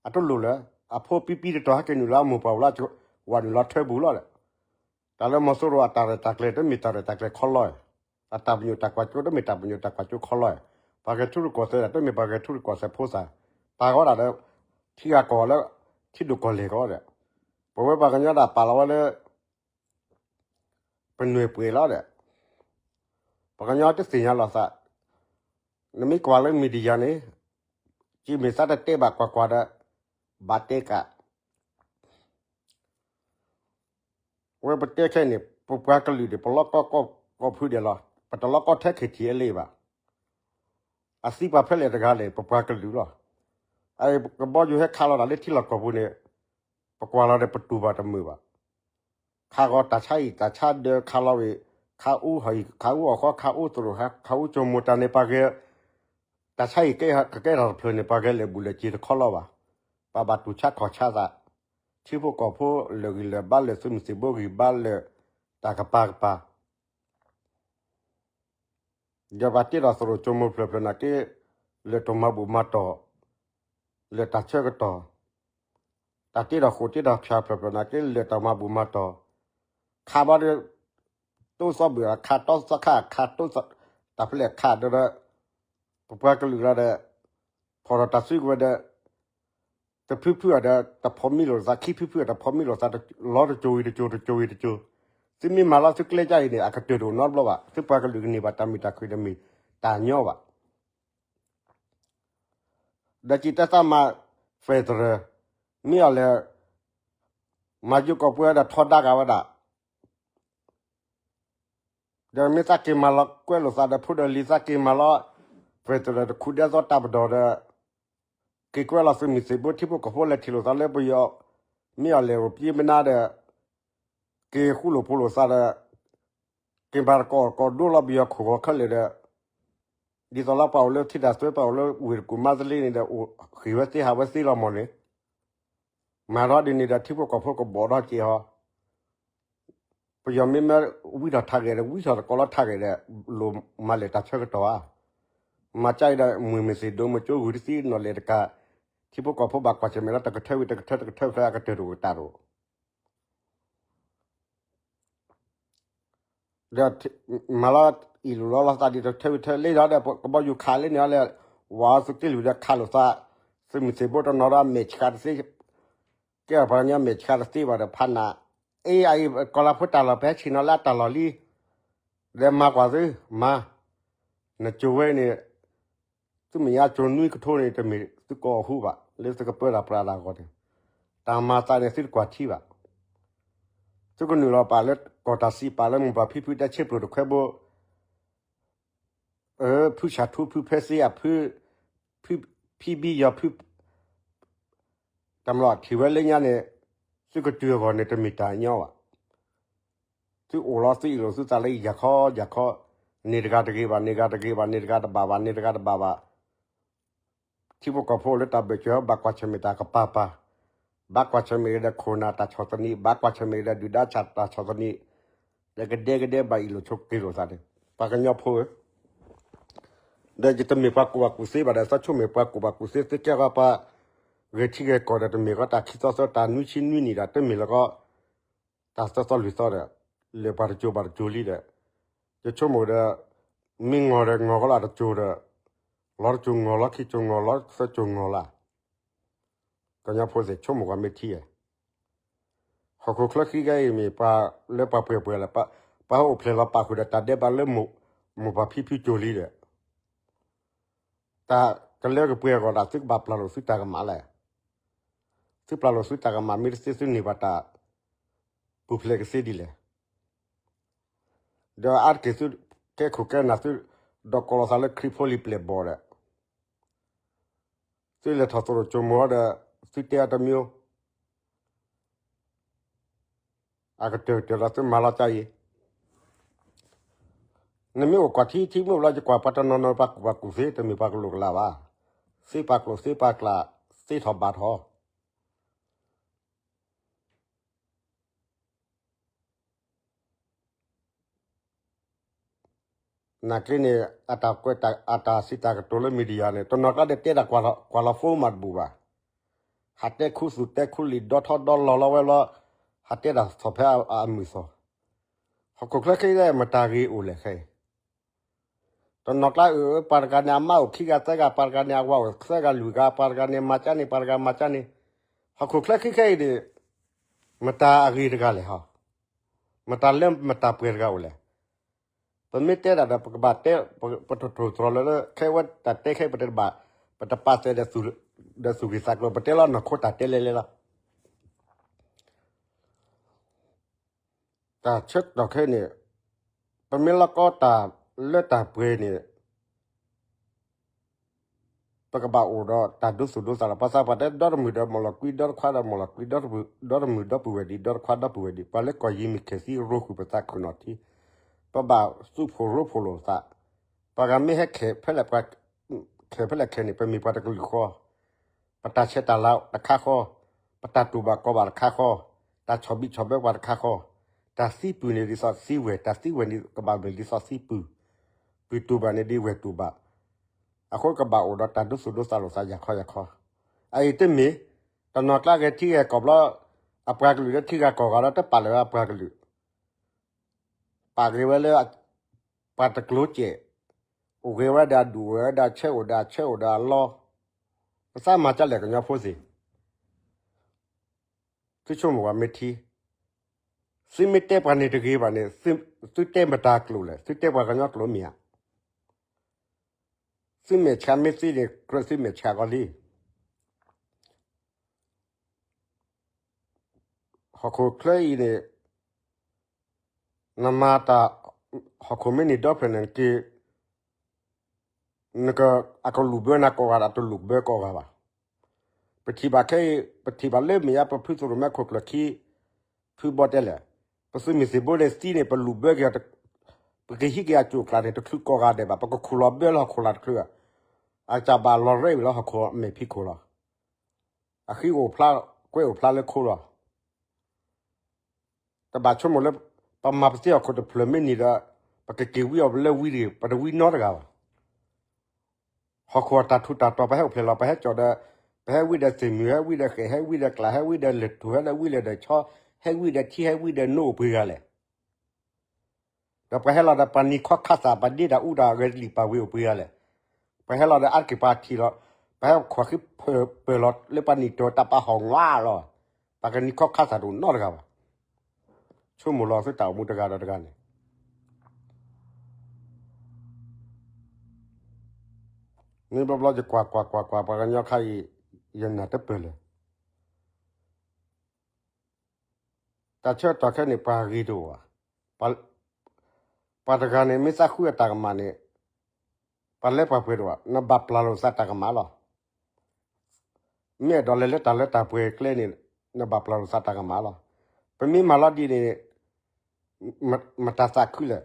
အတလိၣ်လၢၤ, အဖိပံပံတတီၤဟဲက့ၤနုာ်လီၤအမိၢ်ပှၢ်အိၣ်လီၤ ဝဲနုာ်လီၤထၢပူၤလီၤဒီး, တၢ်လၢမီၤစိရိၤအတၢ်ရဲၣ်တၢ်ကျဲၤ တမ့ၢ်တၢ်ရဲၣ်တၢ်ကျဲၤခီလီၤ, အတၢ်ပညိၣ်တၢ်ကွၢ်စိ တမ့ၢ်တၢ်ပညိၣ်တၢ်ကွၢ်စိခီလီၤ, ပှၤဂဲၤထူရကီၢ်သဲးဒၣ် တမ့ၢ်ပှၤဂဲၤထူရကီၢ်သဲးဖိသၣ်, ပာ်ဃီဒၣ်လၢ ထံဂၤကီၢ်ဂၤလၢ ထံဒိၣ်ကီၢ်လဲၢ်ကီၢ်ဒီး, ပဝဲပှၤကညီဒၣ်ပာ်လီၤဝဲလၢ ပနွဲၢ်ပှဲၤလီၤဒီး, ပှၤကညီတသ့ၣ်ညါလီၤသး, နမ့ၢ်ကွၢ်လၢ media န့ၣ်, က့ၤမ့ၢ်သးတတဲဘၣ်ကွၢ်ကွၢ်ဒီး, ဘၣ်တဲကး ဝဲပတဲခဲအံၤန့ၣ် ပပှၤကလုာ်ဒၣ် ပလီၢ်ကီၢ်ကီၢ်ဖုဒဲးလီၤ, ပတလီၢ်ကီၢ်ထဲ KTLA ဘၣ်. အသံပှၤဖဲလဲၣ်တဂၤလဲၣ် ပပှၤကလုာ်လီၤ. အကဘီယူၤဟဲခးလီၤတၢ်လၢထံလီၢ်ကီၢ်ပူၤန့ၣ်, ပကွၢ်လီၤဒီးပတူၢ်ဘၣ်တမုာ်ဘၣ်. ခးဂီၤတၢ်ဆါဟံၣ်တၢ်ဆါဒၢခးလီၤဝံၤ, ခးအူဟီၣ်ဟံၣ် ခးအူအီၣ်ဃီ ခးအူသရိာ် ခးအူကၠိမိၢ်တၢ်န့ၣ် ပှၤဂဲၤ တၢ်ဆါဟံၣ်ကကဲထီၣ်တဖျၢၣ်န့ၣ် ပှၤဂဲၤလဲၤဘူၣ်လဲၤစ့ၤတခီလီၤဘၣ်. ပှၤဘၣ်တူၢ်ဆါခီၣ်ဆါသး, ထံဖိကီၢ်ဖိလၢာ်ဂံၢ်လၢာ်ဘါလၢာ် သုးမုၢ်သံၣ်ဘိဂံၢ်ဘါလၢာ်, တၢ်ကပၤကပၤ ဒီးပှၤတ့ထီၣ်သရိာ်ကၠိမိၢ်ဖျၢၣ်ဖျၢၣ်နာ်က့, လၢာ်တမၤဘူၣ်မၤတီၢ်, လၢာ်တၢ်ဆၢကတီၢ်, တၢ်တ့ထီၣ်ဃိာ်တ့ထီၣ်ဖၠၣ်ဖျၢၣ်ဖျၢၣ်နာ်က့ လၢာ်တမၤဘူၣ်မၤတီၢ်, ခးဘီဒီး တိသီဘုၣ်ခးတီသီခါ ခးတိသီ, တၢ်ဖဲလဲၣ်ခးဒီး, ပပှၤကလုာ်လီၤဒီး, ဖီၣ်ထီၣ်တၢ်စုကဝဲၤဒီး တဖုဖုအီၤဒီး တဖိးမံလိာ်သး ခံဖုဖုအီၤတဖိးမံလိာ်သး လီၤတကၠိဝံၤတကၠိ တကၠိဝံၤတကၠိ, သုမ့ၢ်မၤလီၤသုကျဲကါအံၤန့ၣ် အကတၢၢ်တအိၣ်နီတဘျီဘၣ် သုပှၤကလုာ်ကန့ၢ်ဘၣ်တၢ်မုာ်တၢ်ခုၣ်တမ့ၢ်တၢ်ညီဘၣ်. ဒီးက့ၤတဲသးမၤ federal မ့ၢ်အီၤလဲၣ် မၤယိကီၢ်ပှဲၤဒီးထီဒါက့ၤဝဲဒၣ် ဒီးမ့ၢ်သးက့ၤမၤလီၤကွဲလိာ်သးဒီး ဖိဒီးလံၤသးက့ၤမၤလီၤ federal တခူးဒဲသီတၢ်ပဒီၣ်ဒီး က့ၤကွဲလီၤသုးမုၢ်သံၣ်ဘိ ထံဖိကီၢ်ဖိလဲၤထံၣ်လိာ်သးလၢပယီၤ မ့ၢ်အီၤလဲၣ် ပယ့မနါဒီး က့ၤဃူလိာ်ဖိးလိာ်သးဒီး က့ၤမၤတကိးကိးဒိလီၤပယီၤခိၣ်ဂီၤခဲလၢာ်ဒီး ဒ်သိးလၢပှၤအိၣ်လၢထံတၢ်သွဲ ပှၤအိၣ်လၢဝ့ၢ်တကူၣ်မါသလ့န့ၣ်ဒီး အိၣ်ဃ့ၢ်ဝဲသ့ဟးဝဲသ့လီၤမၢ်န့ၣ် မၤထီၣ်ဒ်န့ၣ်ဒီး ထံဖိကီၢ်ဖိကဘီၣ်ထီၣ်က့ၤဟီ ပယီၤမ့မ့ၢ်ဝံထီၣ်ထးဂဲၤဒီး ဝံထီၣ်တကိးလီၤထးဂဲၤဒီး လိၣ်မၤလဲၢ်တၢ်ဆၢကတီၢ်ဧါ. မၤကါအံၤဒီး မုၢ်မ့ၢ်သ့ၣ်ဒိၣ်မ့ၢ်ကၠိဂုာ်တသံနီၢ်လဲၣ်တကး ထံဖိကီၢ်ဖိဘၣ်ကွၢ်ဆၢၣ်မဲာ်လီၤ တကထၢဝံၤတကထၢ တကထၢဖျၢၣ်အကတၢၢ်တအိၣ်တၢ်တအိၣ် ဒီးမၤလီၤအံၤလိာ်လီၤလီၤသးဒ်တထၢဝံၤထၢလံဒီး ကဘီယူၤခးလံန့ၣ်လၢ ဝၤသုးက့လွံၢ်ဒီးခးလိာ်သး သုးမုၢ်သံၣ်ဘိတနီၤဒီးမဲာ်ဆှးတသ့ ကဲပှၤကညီမဲာ်ဆှးတသ့ဘၣ်ဒီးဖးနး အ့ အအံၤကီၢ်လၤဖိတၢ်လီၢ် ပဟဲဆ့ၣ်နီၤလၢအတၢ်လီၢ်လံ ဒီးမၤကွၢ်သု မၤ နကၠိၤဝဲန့ၣ် သုမဲာ်ညါကၠိၤနွံကထိန့ၣ် တမ့ၢ်သုကိးအဟူဘၣ် လၢသုကပၢတၢ်ပြးတၢ်အဂီၢ်န့ၣ်, တၢ်မၤသးန့ၣ်သုတကွၢ်ထံဘၣ်. သုကနုာ်လီၤပာ်လၢကီၢ်တၢ်စံးပာ်လၢမိၢ်ပၢ်ဖံဖုတဲဆ့ပျိတခွဲဘိ ဖုဆၣ်ထူ ဖုဖဲစ့အဖု ဖံဘံယီၤဖု တၢ်မလီၤထံၣ်ဝဲလၢညါန့ၣ်, သုကတုၤအဂီၢ်န့ၣ်တမ့ၢ်တၢ်ညီဘၣ်. သုအိၣ်လီၤသုအ့ၣ်လိာ်သုသးလၢယၤခီယၤခီ, န့ၣ်တဂၤတဂ့ၤဘၣ် န့ၣ်တဂၤတဂ့ၤဘၣ် န့ၣ်တဂၤတဘၣ်ဘၣ် န့ၣ်တဂၤတဘၣ်ဘၣ်. ထံဖိကီၢ်ဖိလၢတၢ်ဘၢၣ်စၢၤ ဘၣ်ကွၢ်ဆၢၣ်မဲာ်တၢ်ကပၤပၤ, ဘၣ်ကွၢ်ဆၢၣ်မဲာ်ဒီးခိၣ်နၢ်တၢ်ဆီၣ်သနံး, ဘၣ်ကွၢ်ဆၢၣ်မဲာ်ဒီးဒုၣ်ဒါဆၣ်တၢ်ဆီၣ်သနံး, ဒီးကဒဲကဒဲဘၣ်အ့ၣ်လိာ်ဆိးက့လိာ်သးန့ၣ်, ပှၤကညီဖိဧၢ, ဒီးယတမ့ၢ်ပှၤကူၣ်ဘၣ်ကူၣ်သ့ဘၣ်ဒီး သးဆိကမိၣ်ပှၤကူၣ်ဘၣ်ကူၣ်သ့ သ့ကဲဃီပှၤ ဂဲၤထံဂဲၤကီၢ်ဒီး တမ့ၢ်ဃီတၢ်ခံသီသီ တၢ်နွံဆံနွံနံၣ်ဒီး တမ့ၢ်လၢဃီ တၢ်သီသီလွံၢ်သီဒီး လဲၤပှၤတကၠိၤဘၣ်တကၠိၤလံဒီး, ယဆိကမိၣ်ဒီး မ့ၢ်ငီၢ်ဒီးငီၢ်ဃီလၢတကၠိၤဒီး လီၤတကၠိၤငီၢ် လီၤခံကၠိၤငီၢ် လီၤသၢကၠိၤငီၢ်လၢ်. ကညီဖိသ့ၣ် ဆိကမိၣ်ကွၢ်မ့ၢ်ထံဧါ. ဟီၣ်ခိၣ်ချၢခံဂၤအံၤမ့ၢ်ပှၤလၢပှၤပှဲၤပှဲၤလၢ ပှၤဟဲအိၣ်ဖျဲၣ်လီၤပာ်ဃုာ်ဒီးတၢ်ဒဲးဘးလၢ မိၢ်ပၢ်ဖံဖုကၠိၤလံဒီး တၢ်ကလၢကပှဲၤအဂီၢ်ဒီး သုကဘၣ်ပျၢ်လိာ်သုတၢ်ကမၣ်လဲၣ်. သုပျၢ်လိာ်သုတၢ်ကမၣ်မ့ၢ်တသ့ သုန့ၢ်ဘၣ်တၢ်ပူၤဖျဲးကသ့ဒ်လဲၣ်. ဒီးအါတက့ၢ်သုကဲခိၣ်ကဲနၢ်သု ဒီးကိးလီၤသးလၢခရံာ်ဖိလံၤပျဲၢ်ဘီၣ်ဒီး သုလဲၤထီၣ်သရိာ်ကၠိၤမိၢ်ဒီး သုတဲအီၤတမံၤ အကတၢၢ်ကတၢၢ်ဒီးသုမၤလီၤကါအံၤ, နမ့ၢ်အိၣ်ကွၢ်ထံထံမ့ၢ်အိၣ်လီၤ ယကွၢ်ပှၤတနီၤနီၤ ပှၤကူၣ်ဘၣ်ကူၣ်သ့ တမ့ၢ်ပှၤကလိာ်ကလးဘၣ်, သ့ပှၤကျိာ်သ့ပှၤကျး သ့ထီၣ်ဘၣ်ထီၣ် နာ်က့န့ၣ် အတၢ်ကွဲးတၢ် အတၢ်စံးတၢ်ကတိၤလၢ media န့ၣ် တနီၤကျါဒီးတဲဒၣ်ကွၢ်လီၤ phone မးတဘူၣ်ဘၣ်, ဟးတဲခူသူၣ်တဲခူလံာ် ဒီထီဒီလီၤလီၤဝဲလီၤ, ဟးတဲဒၣ်သီၣ်ဖဲအမုၢ်သီၣ်, ဟီၣ်ခိၣ်ချၢခဲအံၤ မတၤဂ့ၤအိၣ်လဲၣ်ခဲအံၤ တနီၤကျါအၢ ပှၤတဂၤန့ၣ် အမါအိၣ်ခံဂၤသၢဂၤ ပှၤတဂၤန့ၣ် အဝၤအိၣ်သၢဂၤလွံၢ်ဂၤ ပှၤတဂၤန့ၣ်မၤကါန့ၣ် ပှၤတဂၤမၤကါန့ၣ်, ဟီၣ်ခိၣ်ချၢခံခဲအံၤန့ၣ် မတၤအဂ့ၤတဂၤလဲၣ်ဟီ, မတၤလၢမတၤပှဲၤတဂၤအိၣ်လဲၣ်. ပမ့ၢ်တဲဒၣ်ဒီး ပကဘၣ်တဲ ပတထိၣ်သတြီၤလၢ ခဲဝဲတၢ်တဲခဲအံၤ ပတဘၣ် ပတပာ်သဲးဒီးသူၣ်ဂ့ၤသးကျိၤ ပတဲလီၤနီၢ်ခိတၢ်တဲလဲၤလဲၤလီၤ. တၢ်ဆၢကတီၢ်ခဲအံၤန့ၣ် ပမ့ၢ်လီၤကီတၢ်လၢတၢ်ပှဲၤန့ၣ် ပကဘၣ်အိၣ်ဒီးတၢ်ဒိသူၣ်ဒိသးလီၤ. ပှၤသးပှၢ်တဲ ဒီတမုၢ်ဒီးမီၢ်လီၤကွံ ဒီတခွါဒီးမီၢ်လီၤကွံ, ဒီတမုၢ်ဒီပုၢ်ဝဲၢ်ဒံး ဒီတခွါဒီပုၢ်ဝဲၢ်ဒံး, ပှၤလၢကီၢ်ယံၤမ့ၢ်ခဲသံ ရိဃုာ်ပသးခုၣ်နီၣ်ထံ, ပဘၣ်သူၣ်ဖှိၣ်ရိဖှိၣ်လိာ်သး, ပှၤဂၤမ့ၢ်ဟဲခဲဖဲလဲၣ် ပှၤခဲဖဲလဲၣ်ခဲန့ၣ် ပမ့ၢ်ပှၤတကလုာ်ဃီ ပတၢ်ဆဲးတၢ်လၤတခါဃီ, ပတၢ်တူၢ်ဘၣ်ကီဘၣ်တခါဃီ, တၢ်ဆီၣ်ဘံၣ်ဆီၣ်ဘၢပှၤတခါဃီ, တၢ်သံပုၢ်န့ၣ်ဒ်သိးသံဝဲၢ်, တၢ်သံဝဲၢ်န့ၣ်ကဘၣ်မ့ၢ်ဒ်သိးသံပုၢ်, ပုၢ်တူၢ်ဘၣ်န့ၣ်ဒ်ဝဲၢ်တူၢ်ဘၣ်, အဃိကဘၣ်အိၣ်ဒီးတၢ်ဒိသူၣ်ဒိသးလိာ်သးယၤခီယၤခီ, အအံၤတမ့ၢ်, တနီၤကျါဂဲၤထံဂဲၤကီၢ်ဘျီ, အပှၤကလုာ်လၢထံဂၤကီၢ်ဂၤဒီးတပာ်လၢၤဝဲအပှၤကလုာ် ပာ်က့ၤဝဲလၢ ပှၤတကျိၤစဲး, အိၣ်ဂ့ၤဝဲဒၣ်အဒူၣ် အိၣ်ဝဲဒၣ်အဆၢ အိၣ်ဒီးအဆၢ အိၣ်ဒီးအလီ, ပသးမၤကလဲၣ်ကညီဖိသ့ၣ်, သုဆိကမိၣ်ဝဲမ့ၢ်ထံ, သုမ့ၢ်တဲပှၤန့ၣ်တဂ့ၤဘၣ်န့ၣ်, သုတဲမတၤကျိာ်လဲၣ်, သုတဲပှၤကညီကျိာ်မ့ၢ်ဧါ, သုမဲာ်ဆှးမ့ၢ်သ့န့ၣ် ကြၢးသုမဲာ်ဆှးကီးလံ ဟီၣ်ခိၣ်ချၢအံၤန့ၣ် နမၤတၢ် ဟီၣ်ခိၣ်မ့ၢ်န့ၢ်ဒီဖျၢၣ်န့ၣ်က့ၤ နက အကလူၢ်ဘၢနၤကိးဂၤဒီး တလူၢ်ဘၢကိးဂၤဘၣ်. ပထံၣ်ဘၣ်ခဲအံၤ ပထံၣ်ဘၣ်လၢမဲာ်ညါ ပဖုသရိာ်မဲခိၣ်ကျၢၢ်ခံ ဖုဘီတဲလဲၣ်, ပသုးမုၢ်သံၣ်ဘိဒီးသံန့ၣ် ပလူၢ်ဘၢက့ၤအီၤ, ပကဟံးက့ၤအစိၣ်အကျးန့ၣ် တချုးကိးဂၤဒဲးဘၣ်, ပကခူၣ်လီၤဘၢလၢဟီၣ်ခိၣ်လာ်တချုးဘၣ်, အကစၢ်ဘၣ်လီၤရဲၣ်ဝံၤလၢဟီၣ်ခိၣ်အမဲာ်ဖံးခိၣ်လီၤ. အဃံအိၣ်ဖျါ ကွဲအိၣ်ဖျါလၢခိလီၤ. တဘၣ်ဆိကမိၣ်လၢ ပမၤပသ့ဟီၣ်ခိၣ်တဖျၢၣ်မ့ၢ်န့ၢ်ဒီး ပကက့ၤဝံအီၤလၢဝံတဂ့ၤ, ပတဝံနီတဂၤဘၣ်. ဟီၣ်ခိၣ်အတၢ်ထူးတၢ်တီၤ ပဟဲအိၣ်ဖျဲၣ်လီၤ ပဟဲကၠီၣ်ဒီး ပဟဲဝံဒီးသ့ၣ်မုၢ် ဟဲဝံဒီးဃဲၣ် ဟဲဝံဒီးကျး ဟဲဝံဒီးလဲၤထူၣ် ဟဲဒီးဝံဒီးဒၢးဆီ ဟဲဝံဒီးထံဟဲဝံဒီးနိအိၣ်ပှဲၤဂၤလဲၣ်. ဒီးပှၤဟဲလီၤဒီးပှၤနံၤခီခါသၣ် ပှၤဒ့တၢ်အူတၢ်ဂဲၤလံာ်ပာ်ဝ့ၤအိၣ်ပှဲၤဂၤလဲၣ်. ပှၤဟဲလီၤဒီးအါတက့ၢ်ပှၤထံၣ်လီၤ, ပှၤဟဲခွါဃံပၢၢ်လီၤလၢပှၤနံၤတီၤတၢ်ပာ်ဟီၣ်ငါလီၤ. ပှၤကနံၤခီခါသၣ်တအိၣ်နီတဂၤဘၣ်. ဆိကမိၣ်လီၤသုတၢ်အိၣ်မူတဂၤဒီးတဂၤန့ၣ် မ့ၢ်ဘျီဘျီယကွၢ်ကွၢ်ကွၢ်ကွၢ် ပှၤကညီခါအံၤ ယနာ်တပၢၢ်လၢၤ တၢ်ဆၢကတီၢ်ခဲအံၤန့ၣ် ပှၤဂ့ၤတအိၣ်ဘၣ်. ပှၤတဂၤန့ၣ် မ့ၢ်သးဃုအတၢ်ကမၣ်န့ၣ် ပှၤလၢပှၤပှဲၤတအိၣ်ဘၣ်, နဘၣ်ပျၢ်လိာ်သးတၢ်ကမၣ်လီၤ. မ့ၢ်အဲၣ်ဒိးလဲၤလၢတၢ်လၢတၢ်ပှဲၤကျဲန့ၣ် နဘၣ်ပျၢ်လိာ်သးတၢ်ကမၣ်လီၤ. ပမ့ၢ်မၤလီၤဒ်န့ၣ် မတၤသးခုလဲၣ်,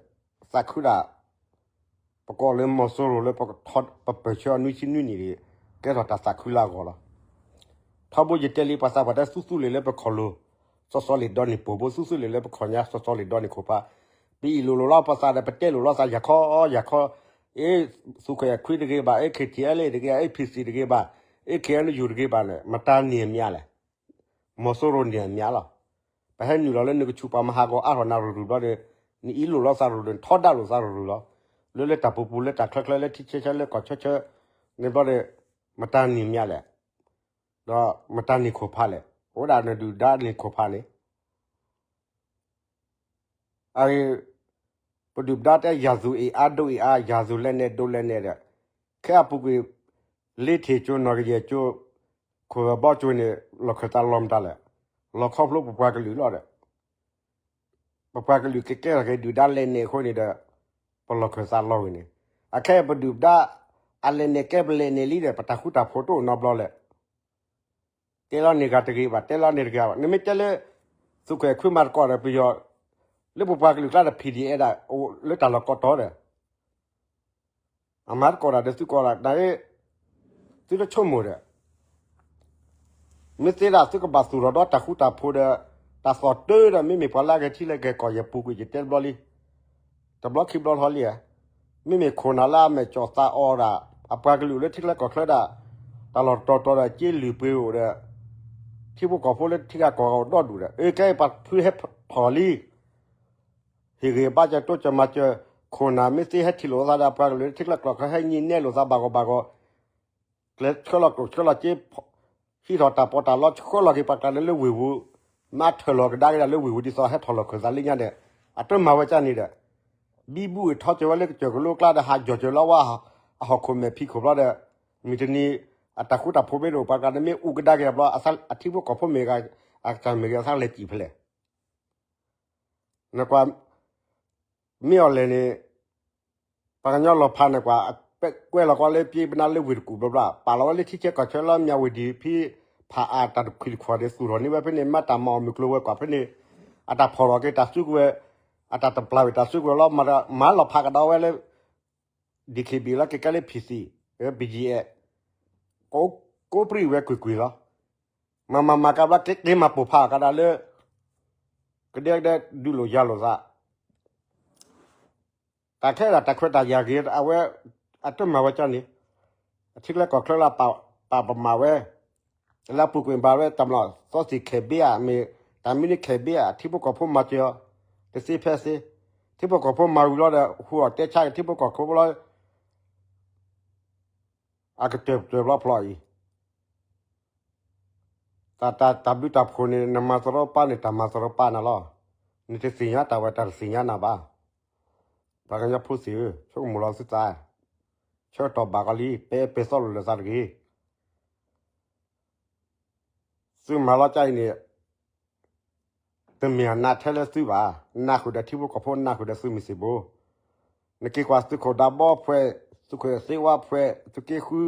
သးခုဒၣ် ပကိးလၢမီၤစိရိၤလၢပထီ ပပၢၢ်ဆၢအနွံဆံနွံနံၣ်န့ၣ် ကဲထီၣ်တၢ်သးခုလၢအဂီၢ်လီၤ. ထီဘိယတဲလံပှၤသးပှၢ်တဲသူသူလ့ၤလၢပခီၣ်လိၤ စီစီလ့ၤဒီနံၣ်ပိာ်ဘိ သူသူလ့ၤလၢပခီၣ်ညါ စီစီလ့ၤဒီနံၣ်ခိၣ်ဖး, ပအ့ၣ်လိာ်လိာ်လီၤပသးဒီး ပတဲလိာ်လီၤသး ယၤခီယၤခီ, အ့ သုးခိၣ်အဲၣ်ခွံတဂ့ၤဘၣ်, အ့ ခ့ထံအဲလ့ၣ်တဂ့ၤ, အ့ ဖံစံၣ်တဂ့ၤဘၣ်, အ့ ခ့အဲနယူၣ်တဂ့ၤဘၣ်န့ၣ် မတၤန့ၢ်အမျးလဲၣ်. မီၤစိရိၤန့ၢ်အမျးလီၤ. ပဟဲနုာ်လီၤလၢနကဆူးပှၤမၤဟးဂီၤအါထီၣ်နၤရူၤရူၤဘျီဒီး နအ့ၣ်လိာ်လီၤသးရူၤရူၤ နထီဒါလိာ်သးရူၤရူၤလီၤ. လၢလၢတၢ်ပူၤပူၤ လၢတၢ်ချၢချၢ လၢထံဆၢဆၢ လၢကီၢ်ဆၢဆၢန့ၣ်ဘျီဒီး မတၤန့ၢ်မျးလဲၣ်, ဒီးမတၤန့ၢ်ခိၣ်ဖးလဲၣ်, အိၣ်ဒၣ်နဒုၣ်ဒါန့ၢ်ခိၣ်ဖးန့ၣ် အဂ့ၢ် ပဒုၣ်ပဒါတဲ ရာဇဝင်အင်အား ဒုံးအင်အား, ရာဇဝင် လက်နက် ဒုံးလက်နက် ဒီး ခဲအံၤအပူၤကွံာ် လေးထစ်ကၠိ နီၢ်ကယဲၢ်ကၠိ ခိၣ်ဘီကၠိန့ၣ် လီၢ်ခၢၣ်သးလီၤမတၤလဲၣ်, လီၤခီဖျိပပှၤကလုာ်လီၤဒီး ပပှၤကလုာ်ကကဲထီၣ်က့ၤဒုၣ်ဒါလဲၤနဲၣ်အဃိန့ၣ်ဒီး ပလီၢ်ခၢၣ်သးလီၤဝဲန့ၣ်, အခဲအံၤပဒုၣ်ပဒါ အလဲၤနဲၣ်ကဲပလဲၤနဲၣ်လံဒီး ပတၢ်ဃူတၢ်ဖိးတအိၣ်နီတဘျီလဲၣ်. တဲလီၤန့ၢ်ဂၤတဂ့ၤဘၣ်, တဲလီၤန့ၢ်တဂ့ၤဘၣ်, နမ့ၢ်တဲလၢ သုးခိၣ်အဲၣ်ခွံမၤသကိးဒီးပယီၤ လၢပပှၤကလုာ်ကျါဒီး ဖံးဒံၣ်အဲၣ်ဒၣ် အိၣ်လၢတၢ်လီၢ်ကိးတီၤဒီး အမၤသကိးတၢ်ဒီးသုးကိးလီၤ, န သုတဆိကမိၣ်ဒီး မ့ၢ်သ့ဒၣ်သုကဘၣ်သူၣ်ထီၣ်ဒီးတၢ်ဃူတၢ်ဖိးဒီး တၢ်သီၣ်တၢၢ်ဒီး မ့မ့ၢ်ပှၤလၢအဂဲၤထံလၢဂဲၤကီၢ် ယပူၤကွံာ် ယတဲတဘျီလံ, တဘျီခံဘျီထီလံဧါ, မ့မ့ၢ်ခိၣ်နၢ်လၢအမဲာ်ကၠီၣ်သးအီၤဒၣ် အပှၤကလုာ်လၢထံချၢကီၢ်ချၢဒၣ် တၢ်လီၢ်တတီၤတီၤဒီး က့လုၢ်ပှ့ၤအိၣ်ဒီး ထံဖိကီၢ်ဖိလၢထံဂၤကီၢ်ဂၤအိၣ်ဒီဒူၣ်ဒီး အကဲပှၤဖုဟဲထီၣ်လံ ဟ့ၣ်ဂ့ၤဘါစၢၤတိစၢၤမၤစၢၤ, ခိၣ်နၢ်မ့ၢ်သ့ဟဲထံၣ်လိာ်သးဒီး အပှၤကလုာ်လၢထံချၢကီၢ်ချၢ ဟဲညံးနဲလိာ်သးဘၣ်ဂီၤဘၣ်ဂီၤ, ကျဲဆှၢလီၤကျိၣ်ဆှၢလီၤစ့, ဟံးထီၣ်တၢ်ပီးတၢ်လီ ဆှၢလီၤက့ၤပှၤကျါန့ၣ်လၢဝ့ၢ်ပူၤ, မ့ၢ်ထၢၣ်လီၤကဒါက့ၤဒၣ်လၢဝ့ၢ်ပူၤ ဒ်သိးဟဲထီၣ်လီၢ်ခၢၣ်သးလၢညါဒီး အတမၤဝဲကၢ်န့ၣ်ဒီး ဘံဘူၣ်အံၤထီစၢၤဝဲလၢကစၢၢ်ကလိကျါဒီး ဟးယီၤစၢၤလီၤဝဲ အဟီၣ်ခိၣ်မဲာ်ဖံးခိၣ်ဘျီဒီး မုၢ်တနံၤ အတၢ်ဃူတၢ်ဖိးမ့ၢ်တအိၣ် ပှၤကျါန့ၣ်မ့ၢ်အူကဒါက့ၤဘျီ အထံဖိကီၢ်ဖိမ့ၢ်ဂ့ၤ အကစၢ်မ့ၢ်ဂ့ၤ အသးလဲၤစံၣ်ဖဲလဲၣ် နကွၢ် မ့ၢ်အီၤလဲၣ်န့ၣ် ပှၤကညီလီၤဖးန့ၣ်ကွၢ် ကွဲလီၤကွၢ်လၢပျ့ပနါလၢဝ့ၢ်တကူၣ်ဘျီဘျီ ပာ်လီၤဝဲလၢထံဆၢကီၢ်ဆၢလၢ မြဝတီ ဖံဖးအါ တၢ်တခွံၣ်တခွါဒီးသူၣ်ထီၣ်န့ၢ်ဝဲဖဲန့ၣ် မ့ၢ်တၢ်မၤအီၣ်မုၢ်ကျိၤဝဲၤကွာ်ဖဲန့ၣ် အတၢ်ဖီၣ်လီၤက့ၤတၢ်စုကဝဲၤ အတၢ်တပျၢ်ဝဲတၢ်စုကဝဲၤလီၤ မၤလီၤဖးကဒီးဝဲလၢ ဒံၣ်ချံဘံၣ်လၢကကဲလၢ ဖံးသံၣ် ဘံၣ်ကၠံၣ်အဲၣ် ကိးပြံၣ်ဝဲကွ့ၢ်ကွ့ၢ်လီၤ. မၤမၤမၤကဘျီ ကက့ၤမၤပိာ်ဖးအီၤကဒါလၢ ကဒဲကဒဲဒုးလိာ်ယၤလိာ်သး တၢ်ခဲဒၣ်တၢ်ခွဲးတၢ်ယာ်ဂ့ၤ အဝဲ အတမၤဝဲကၢ်န့ၣ် အထံချၢကီၢ်ချၢလၢပာ်ပမၤဝဲ လၢအပူၤကွံာ်ဘၣ်ဝဲတၢ်မျီၢ် သီသံၣ်ခဲဘ့ဧါ မ့ၢ်တၢ်မံန့ၢ်ခဲဘ့ဧါ ထံဖိကီၢ်ဖိမၤစၢၤအီၤ တသ့ဖဲသ့ ထံဖိကီၢ်ဖိမၤဝံၤလီၤဒီး ဟူးအီၣ်တဲဆါက့ၤထံဖိကီၢ်ဖိလီၤ အကတၢၢ်တၢၢ်ဘျီဖျီအံၤ တၢ်တၢ်တၢ်ဘျုးတၢ်ဖှိၣ်န့ၣ် နမၤသရီပၢ်န့ၣ် တၢ်မၤသရီပၢ်နၤလီၤ. နတသ့ၣ်ညါတၢ်ဝဲ တၢ်တသ့ၣ်ညါနၤဘၣ်. ပှၤကညီဖိသ့ၣ်ဧၢ, ဆိကမိၣ်လီၤသုသး, ဆၢကတီၢ်ဘၣ်ကီးလံ, ပဲပဲသီလိာ်လၢာ်သးတဂ့ၤ. သုမၤလီၤကၢ်အံၤန့ၣ် တမ့ၢ်အနးထဲလၢသုဘၣ်, နးဃုာ်ဒီးထံဖိကီၢ်ဖိ, နးဃုာ်ဒီးသုးမုၢ်သံၣ်ဘိ. နက့ၤကွၢ်သုးခိၣ်ဒးဘီဖှဲး, သုးခိၣ်သ့ဝါဖှဲး, သုးက့ဃု,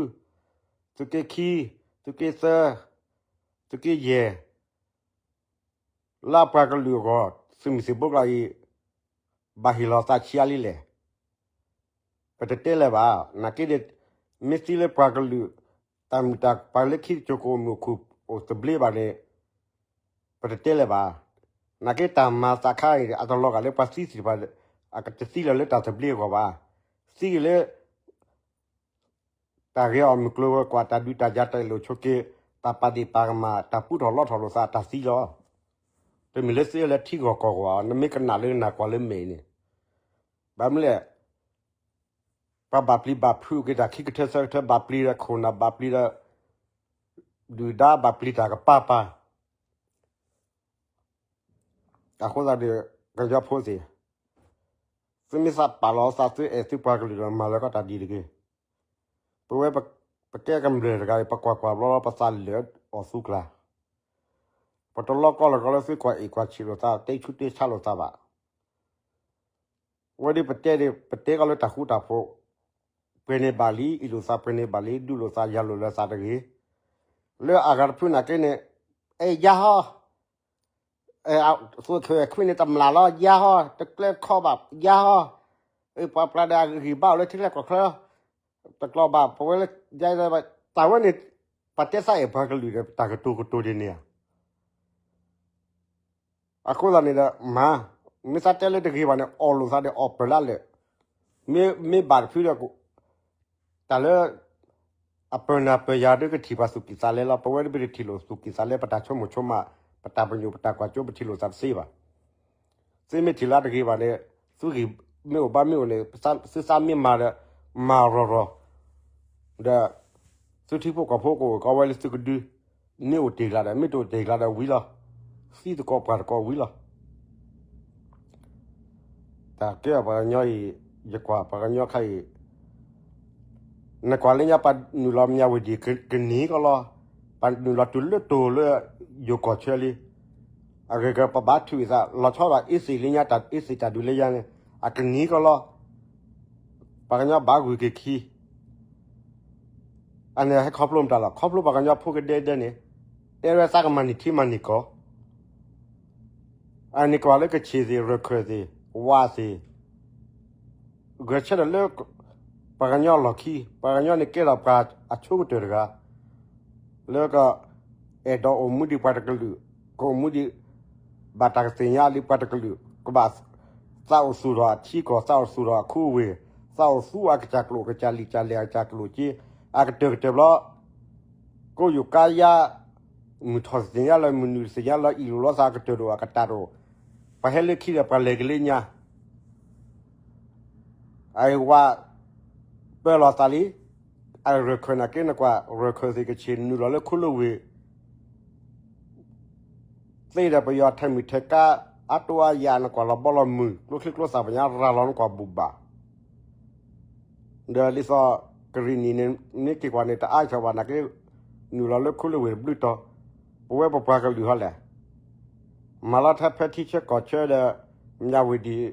သုးက့ခံ, သုးက့သၢ, သုးက့ယဲၢ်, လၢပှၤကလုာ်အဂီၢ် သုးမုၢ်သံၣ်ဘိကျါအံၤ ဘၣ်ဟ့ၣ်လီၤသးဆံးအါလံလဲၣ်. ပတတဲလၢၤဘၣ်. နာ်က့ဒီး မ့ၢ်သံလၢပှၤကလုာ် တၢ်မုာ်တၢ်ပှၤလၢခံတစိၤကအိၣ်မုာ်အိၣ်ခုၣ်အိၣ်သဘျ့ဘၣ်န့ၣ် ပတတဲလၢၤဘၣ်. နာ်က့တၢ်မၤသးခါအံၤ အတလီၤဂာ်လၢပှၤသံသ့ၣ်တဖၣ် အကတသံလၢၤလၢတၢ်သဘျ့အဂီၢ်ဘၣ်. သံက့ၤလၢ တၢ်ဂ့ၤအီၣ်မုၢ်ကျိၤဝဲၤကွာ် တၢ်ဒုးတၢ်ယၤတၢ်အ့ၣ်လိာ်ဆိးက့ တၢ်ပာ်ဒ့ၣ်ပာ်ကမၣ် တၢ်ပူထီၣ်လီထီၣ်လိာ်သး တၢ်သံလီၤ. တမ့ၢ်လၢသ့လၢထံဂီၢ်ကီၢ်ဂီၢ် နမ့ၢ်ကနၣ်လၢနၢ်ကွၢ်လၢမဲာ်အံၤန့ၣ် ဘၣ်မနုၤလဲၣ် ပှၤဘၣ်ပျံၤဘၣ်ဖုးက့ၤတၢ်ခံကထၢသၢကထၢ ဘၣ်ပျံၤဒီးခိၣ်နၢ် ဘၣ်ပျံၤဒီး ဒုၣ်ဒါ ဘၣ်ပျံၤတၢ်ကပၤပၤ အဃိသတးဒီး ကညီဖိသ့ၣ် သုမ့ၢ်သးပာ်လီၤသး သုအဲၣ်သုပှၤကလုာ်ဒီး မၤလၢကီတၢ်ဒ်တဂ့ၤ. ပဝဲပကဲကမျၢၢ်တဂၤအံၤ ပကွၢ်ကွၢ်ဘျီလီၤ ပသးလၢာ်အီၤသူကျါ, ပတလီၢ်ကီၢ်လၢကီၢ်လၢသုကွၢ်အ့ၣ်ကွၢ်ဆံးလိာ်သး တဲဆူၣ်တဲဆါလိာ်သးဘၣ်. ဝဲဒ်ပတဲန့ၣ် ပတဲကီးလၢတၢ်ဃူတၢ်ဖိး, ပှဲၤန့ၢ်ဘၣ်လံ အ့ၣ်လိာ်သး ပှဲၤန့ၢ်ဘၣ်လံ ဒုးလိာ်သး ယၤလိာ်လၢသးတဂ့ၤ. လၢအဂၤတဖုနာ်က့န့ၣ် အဲ ယါဟီၣ်, သုးခဲခွံန့ၣ်တမျၢ်လီၤ ယါဟီၣ်, တကျဲခီဘၣ် ယါဟီၣ်, ပှၤပျၢ်ဒီးအဂံၢ်ဘါအိၣ်လၢထံချၢကီၢ်ချၢ တကျိၤဘၣ် ပဝဲလၢ တၢ်ဝဲန့ၣ် ပှၤတဲသးအဲၣ်ပှၤကလုာ်ဒီး တၢ်ကတိၤကတိၤဒ်န့ၣ်ဧါ. အဃိသတးန့ၣ်ဒီး မၤ, မ့ၢ်သးတဲလၢတဂ့ၤဘၣ်န့ၣ် အီၣ်လိာ်သးဒီးအီၣ်ပၢၢ်လၢလၢာ်, မ့ၢ်ဘၣ်တဖုဒီး တၢ်လၢ အပၢၢ်နၢ်ပၢၢ်ယၤဒ်ကထံၣ်ပှၤသူၣ်ကံၢ်သးလဲလီၤ. ပဝဲဒ်ပတထံၣ်လိာ်သူၣ်ကံၢ်သးလဲ ပတၢ်ဆိကမိၣ်ဆိကမး ပတၢ်ပညိၣ်ပတၢ်ကွၢ်စိ ပထံၣ်လိာ်သးတသ့ဘၣ်. သုမ့ၢ်ထံၣ်လၢတဂ့ၤဘၣ်န့ၣ် သုဂံၢ်မ့ၢ်အိၣ်ဘါမ့ၢ်အိၣ်န့ၣ် သုသးမ့ၢ်မၤဒီး မၤရီၤရီၤ ဒီး သုထံဖိကီၢ်ဖိကအိၣ်ကီးဝဲလၢသုကဒု မ့ၢ်အိၣ်တ့ၢ်ကျါဒီး မ့ၢ်တအိၣ်တ့ၢ်ကျါဒီးဝံၤလီၤ. သံသကိးပှၢ်သကိးဝံၤလီၤ. တၢ်ကဲပှၤကညီအံၤ ယကွၢ်ပှၤကညီခါအံၤ နကွၢ်လၢညါပှၤနုာ်လီၤမၠးဝတံၣ်ကနံၤကီးလီၤ. ပှၤနုာ်လီၤတုၤလၢတိၤလၢ ယိၤကီၢ်ဆၢလံ. အဂ့ၢ်ကပဘၣ်ထုးအသး လီၤဆီဒီးအ့စ့ၣ်လၢညါ တၢ်အ့စ့ၣ်တၢ်ဒုးလၢညါန့ၣ် အကနံၤကီးလီၤ. ပှၤကညီဘၣ်ဂုာ်က့ၤခံ အန့ၣ်ဟဲခီဖျိမတၤလီၤ. ခီဖျိပှၤကညီဖိကဒဲဒဲန့ၣ် တဲဝဲသးကမၤန့ၢ်ထံမၤန့ၢ်ကီၢ် အန့ၣ်ကွၢ်လၢကခ့ၣ်သ့ၣ် ရခၢၣ်သ့ၣ် ဝါသ့ၣ် ဂဲၤဆၢထၢၣ်လၢ ပှၤကညီအလီၢ်ခံ ပှၤကညီန့ၣ်ကဲထီၣ်ပှၤအဆိကတၢၢ်တဂၤ လၢက အဲၣ်ဒိးအိၣ်မူဒံးပှၤတကလုာ် ကအိၣ်မူဒံး ဘၣ်တၢ်ကသ့ၣ်ညါလံပှၤတကလုာ် ကဘၣ် သးအိၣ်သူၣ်ထီၣ်အထံကီၢ် သးအိၣ်သူၣ်ထီၣ်အခူအဝ့ၢ် သးအိၣ်သူအကစၢ်ကျိာ် ကစၢ်လံာ်ကစၢ်လဲၢ်အကစၢ်ကျိာ်က့ အကတၢၢ်ကတၢၢ်ဘျီ ကိးယိၤကါယါ မုၢ်ထီၣ်သ့ၣ်ညါလၢ မုၢ်နုာ်သ့ၣ်ညါလၢ အ့ၣ်လိာ်လီၤသးအကတၢၢ်တအိၣ် အကတၢၢ်တအိၣ် ပှၤဟဲလၢခံဒီးပှၤလဲၤကလၢညါ အဝါ ပၢလီၤသးလံ အရခၢၣ်နာ်က့နကွၢ် ရခၢၣ်သ့ၣ်ကဆ့ၣ်နုာ်လီၤလၢခိလၢဝ့ၢ် သ့ဒီးပယီၤထဲမုၢ်ထဲကါ အတိအယၤနကွၢ်လီၤဘီလီၤမုၢ် ကျိချံကျိသၣ်ပညါရၤလီၤနကွၢ်ဘူၣ်ဘၣ် ဒီးဒ်သိးကရံၣ်နံၣ်န့ၣ် မ့ၢ်က့ၤကွၢ်န့ၣ် တအါဆၢဘၣ်နာ်က့ နုာ်လီၤလၢခိလၢဝ့ၢ်တဘျုးတီၤ ပဝဲပပှၤကလုာ်ဟီလဲၣ် မၤလီၤထဲဖဲထံဆၢကီၢ်ဆၢဒီး မၠးဝတံၣ်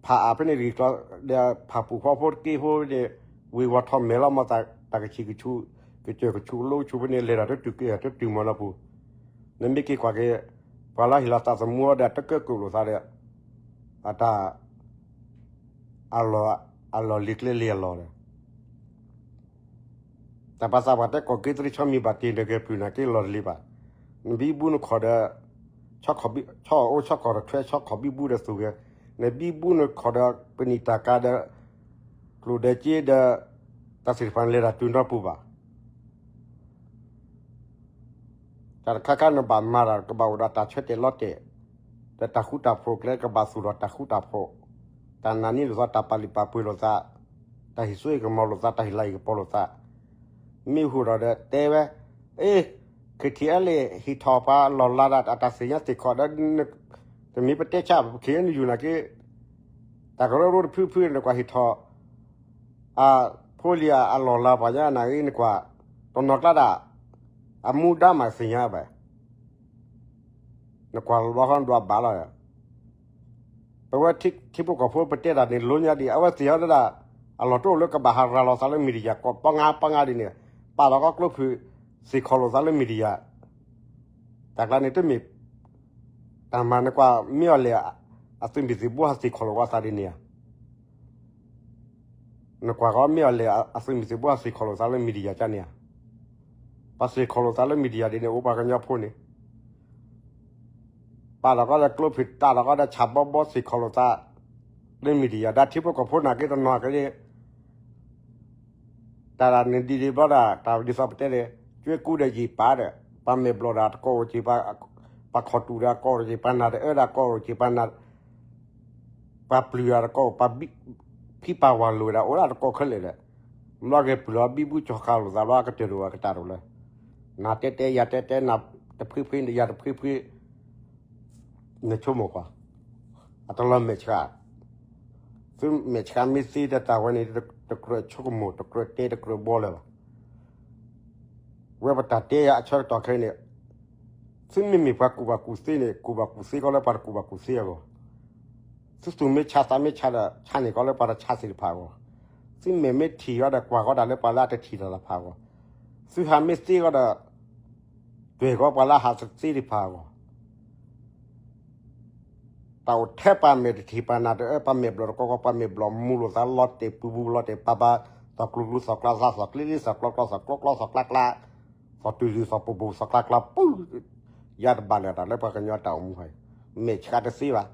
ဖးအါဖဲန့ၣ်တဂ့ၤကျီ ဒီးဖးပူၤဖီဖိတက့ၢ်ဖိန့ၣ် ဝ့ၤဝီၤထီၣ်မဲာ်လီၤမၤသး တၢ်ကဆံၣ်ကဆူၣ် ကစၢၢ်ကဆူၣ်လိကဆူၣ်ဖဲန့ၣ် လဲၤတၢ်တတုၤက့ၤတတုၤမၤလီၤပူၤ နမ့ၢ်က့ၤကွၢ်က့ၤ ပှၤလၢဟ့ၣ်လီၤသးသမူအီၤဒီးတကၢၢ်ကၢၢ်လိာ်သးဒီး အတၢ် အလီၢ်လံၤကျဲလံၤအလီၢ်ဒီး တၢ်ပာ်သးပှၤတဲကီၢ်က့သရံးဆီမံၤဘၣ်တ့ၢ်ဒီးဂဲၤပျုၢ်နာ်က့လီၤတလံၤဘၣ်. နဘံဘူနခီၣ်ဒီး ဆီအိၣ်ဆီကီၢ်တထွဲ ဆီခီၣ်ဘံဘူဒီးသူၣ်ဂဲၤ, နဘံဘူနခီၣ်ဒီးပနံာ်တၢ်ကၤဒီး ကျိၣ်ဒီးစ့ဒီး တၢ်သ့ၣ်တဖၣ်လဲၤတၢ်တုၤနီတပူၤဘၣ်. တၢ်တခါခါနဘၣ်မၤတၢ်ကဘၣ်အိၣ်ဒီးတၢ်ဆၢတဲာ်လီၤတဲာ်, ဒီးတၢ်ဃူတၢ်ဖိးကျဲကဘၣ်သူၣ်ထီၣ်တၢ်ဃူတၢ်ဖိး, တၢ်နာ်န့ၢ်လိာ်သး တၢ်ပာ်လုၢ်ပာ်ပှ့ၤလိာ်သး, တၢ်ဟ့ၣ်စိဟ့ၣ်ကမီၤလိာ်သး တၢ်ဟ့ၣ်လၤဟ့ၣ်ကပီၤလိာ်သး, မ့ၢ်ဟူးဒီးဒီးတဲဝဲ, အ့ KTLA ဟ့ၣ်ထီၣ်ပှၤလီၢ်လၤဒီးတၢ်သ့ၣ်ညါသ့ၣ်ခီၣ်ဒီး တမ့ၢ်ပတဲဆၣ် KNU နာ်က့ တၢ်ကရၢကရိတဖုဖုန့ၣ် နကွၢ်ဟ့ၣ်ထီၣ် အဖိလံၤအလီၢ်လၤပှၤညါနာ်က့ နကွၢ် တနီၤကျါဒၣ် အမူဒါမးသ့ၣ်ညါဘၣ် နကွၢ်လီၤခီဒွးဘၣ်လီၤ. ပဝဲထံဖိကီၢ်ဖိပတဲတၢ်န့ၣ် လိညါဒံး အဝဲသ့ၣ်ညါဒၣ် အလီၢ်တအိၣ်လၢကဘၣ်ဟးရၤလီၤသးလၢ media ကိးပီငါပီငါဒ်န့ၣ် ပာ်လီၤကီကျိဖုၣ် သ့ၣ်ခီၣ်လိာ်သးလၢ media တၢ်ကျါန့ၣ်တမ့ၢ် တၢ်မၤနကွၢ် မ့ၢ်အီၤလဲၣ် အသုးမုၢ်သံၣ်ဘိဟးသ့ၣ်ခီၣ်လိာ်သးဒ်န့ၣ်ဧါ. နကွၢ်ကီမ့ၢ်အီၤလဲၣ် အသုးမုၢ်သံၣ်ဘိဟးသ့ၣ်ခီၣ်လိာ်သးလၢ media ကန့ၣ်ဧါ. ပှၤသ့ၣ်ခီၣ်လိာ်သးလၢ media ဒ်န့ၣ် အိၣ်ပှၤကညီဖိန့ၣ် ပာ်လီၤကီဒီးကျိဖုၣ် တၢ်လီၤကီဒီးဆၣ်ဘီဘီသ့ၣ်ခီၣ်လိာ်သးလၢ media ဒၣ်ထံဖိကီၢ်ဖိနာ်က့တနီၤက့ တၢ်န့ၣ်ဒ်ဒ်ဘျီဒၣ် တၢ်ဒ်သိးပတဲန့ၣ် ကၠွ့ကူဒီးယံာ်ပာ်ဒီး ပှၤမဲာ်ဘျီၣ်ဒီးတကိးအိၣ်က့ၤ ပှၤခီၣ်တူာ်ဒီးတကိးအိၣ်က့ၤ ပှၤနၢ်တအၢဒီးတကိးအိၣ်က့ၤ ပှၤနၢ် ပှၤပျုၢ်ဒီးတကိး ပှၤဖံးပာ်ဝၤလိာ်ဝဲဒၣ် အိၣ်ဒၣ်တကိးခဲလၢာ်ဒီး ဘျီဂဲၤပျုၢ်လီၤ ဘံဘူကၠီၤဃာ်လိာ်သးဘျီ အကတၢၢ်တအိၣ်အကတၢၢ်တအိၣ်လၢ နၤတဲတဲ ယၤတဲတဲ နၤတဖှ့ဖှ့ ယၤတဖှ့ဖှ့ နဆိကမိၣ်ကွၢ် အတလီၤမဲာ်ဆှး သုမဲာ်ဆှးမ့ၢ်သ့ဒီးတၢ်ဝဲန့ၣ် တကြၢးဆိကမိၣ် တကြၢးတဲ တကြၢးဘှီလၢၤဘၣ်. ဝဲပတၢ်တဲယၤအဆၢကတီၢ်ခဲအံၤန့ၣ် သုမ့မ့ၢ်ပှၤကူၣ်ဘၣ်ကူၣ်သ့န့ၣ် ကူၣ်ဘၣ်ကူၣ်သ့ကီးလၢပှၤတကူၣ်ဘၣ်ကူၣ်သ့အဂီၢ်, သုသူၣ်မ့ၢ်ဆါသးမ့ၢ်ဆါဒီး ဆါန့ၢ်ကီးလၢပှၤတဆါသ့ၣ်တဖၣ်အဂီၢ်, သုမဲာ်မ့ၢ်ထံၣ်အီၤဒီး ကွၢ်ဃီတၢ်လၢပှၤလၢအတထံၣ်တၢ်တဖၣ်အဂီၢ်, သုဟးမ့ၢ်သ့အီၤဒီး တွဲၢ်ဃီပှၤလၢအဟးသ့တဖၣ်အဂီၢ် တၢ်အိၣ်ထဲပှၤမဲာ်တထံၣ်ပှၤနၢ်တအၢ ပှၤမဲာ်ဘျီၣ်တကီကီ ပှၤမဲာ်ဘျီၣ်မူလိာ်သးလီၤတဲာ်ပူၤပူၤလီၤတဲာ်ပၤပၤ, သီၣ်ကျူၤကျူၤသီၣ်ကျါသီၣ်ကျ့လ့သီၣ်ကျီကျီသီၣ်ကျိကျီသီၣ်ကျါကျါ, သီၣ်တုၤတုၤသီၣ်ပူၤပူၤသီၣ်ကျါကျါပူၤ, ယါတဘၣ်လၢၤတၢ်လၢပှၤကညီတၢ်အိၣ်မူဟဲ, မဲာ်ဆှးတသ့ဘၣ်